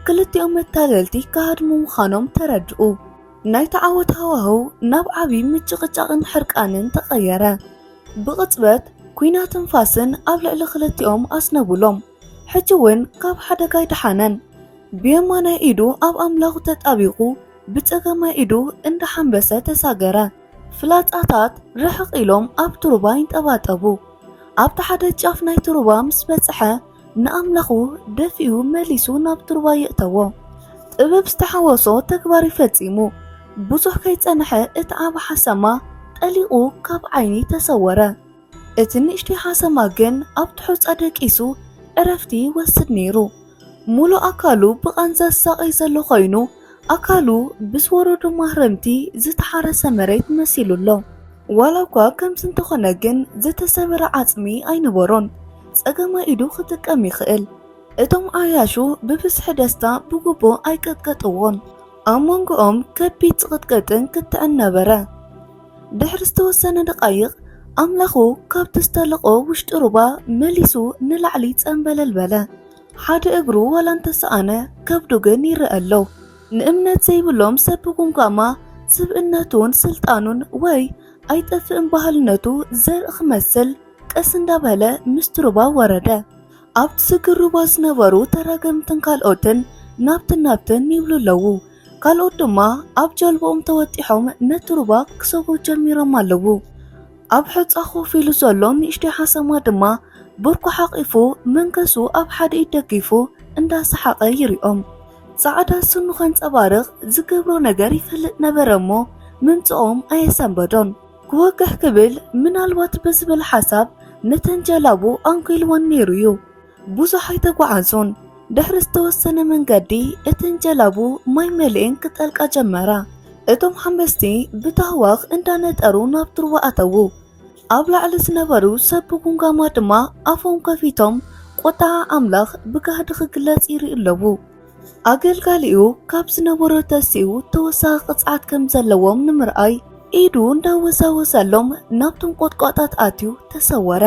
ክልቲኦም መታለልቲ ክሃድሙ ምዃኖም ተረድኡ። ናይ ተዓወት ሃዋህው ናብ ዓቢ ምጭቕጫቕን ሕርቃንን ተቐየረ። ብቕጽበት ኲናትን ፋስን ኣብ ልዕሊ ክልቲኦም ኣስነቡሎም። ሕጂ እውን ካብ ሓደጋ ኣይደሓነን። ብየማናይ ኢዱ ኣብ ኣምላኹ ተጣቢቑ ብጸጋማይ ኢዱ እንዳሓንበሰ ተሳገረ። ፍላጻታት ርሕቕ ኢሎም ኣብቲ ሩባ ይንጠባጠቡ። ኣብቲ ሓደ ጫፍ ናይቲ ሩባ ምስ በጽሐ ንኣምላኹ ደፊኡ መሊሱ ናብቲ ሩባ የእተዎ። ጥበብ ዝተሓወሶ ተግባር እዩ ፈጺሙ። ብዙሕ ከይጸንሐ እቲ ዓቢ ሓሰማ ጠሊቑ ካብ ዓይኒ ተሰወረ። እቲ ንእሽተይ ሓሰማ ግን ኣብቲ ሑጻ ደቂሱ ዕረፍቲ ይወስድ ነይሩ። ሙሉእ ኣካሉ ብቓንዛ ዝሳቐይ ዘሎ ኮይኑ ኣካሉ ብዝወረዱ ማህረምቲ ዝተሓረሰ መሬት መሲሉ ኣሎ። ዋላ እኳ ከምዚ እንተኾነ ግን ዝተሰበረ ዓጽሚ ኣይነበሮን። ጸጋማይ ኢዱ ክጥቀም ይኽእል። እቶም ዓያሹ ብብዝሒ ደስታ ብግቡእ ኣይቀጥቀጥዎን። ኣብ መንጎኦም ከቢድ ጽቕጥቅጥን ክትዕን ነበረ። ድሕሪ ዝተወሰነ ደቓይቕ ኣምላኹ ካብቲ ዝተለቖ ውሽጢ ሩባ መሊሱ ንላዕሊ ጸንበለል በለ። ሓደ እግሩ ዋላ እንተሰኣነ ከብዱ ግን ይረአ ኣሎ። ንእምነት ዘይብሎም ሰብ ብጉምጓማ ስብእነቱን ስልጣኑን ወይ ኣይጠፍእን ባህልነቱ ዘርኢ ክመስል ቀስ እንዳበለ ምስቲ ሩባ ወረደ። ኣብቲ ስግር ሩባ ዝነበሩ ተራገምትን ካልኦትን ናብትን ናብትን ይብሉ ኣለዉ። ካልኦት ድማ ኣብ ጀልባኦም ተወጢሖም ነቲ ሩባ ክሰግሩ ጀሚሮም ኣለዉ። ኣብ ሑጻ ኮፍ ኢሉ ዘሎ ንእሽተይ ሓሰማ ድማ ብርኩ ሓቒፉ መንገሱ ኣብ ሓደ ኢድ ደጊፉ እንዳሰሓቐ ይሪኦም። ጻዕዳ ስኑ ከንጸባርቕ ዝገብሮ ነገር ይፈልጥ ነበረ እሞ ምምጽኦም ኣየሰንበዶን። ክወግሕ ክብል ምናልባት ብዝብል ሓሳብ ነተን ጀላቡ ኣንኪልወን ነይሩ እዩ። ብዙሕ ኣይተጓዓዙን። ድሕሪ ዝተወሰነ መንገዲ እተን ጀላቡ ማይ መሊኤን ክጠልቃ ጀመራ። እቶም ሓንበስቲ ብታህዋኽ እንዳነጠሩ ናብቲ ሩባ ኣተዉ። ኣብ ላዕሊ ዝነበሩ ሰብ ብጉምጋማ ድማ ኣፎም ከፊቶም ቁጥዓ ኣምላኽ ብጋህዲ ክግለጽ ይርእዩ ኣለዉ። ኣገልጋሊኡ ካብ ዝነበሮ ተሲኡ ተወሳኺ ቅጽዓት ከም ዘለዎም ንምርኣይ ኢዱ እንዳወዛወዘሎም ናብቶም ቆጥቋጣት ኣትዩ ተሰወረ።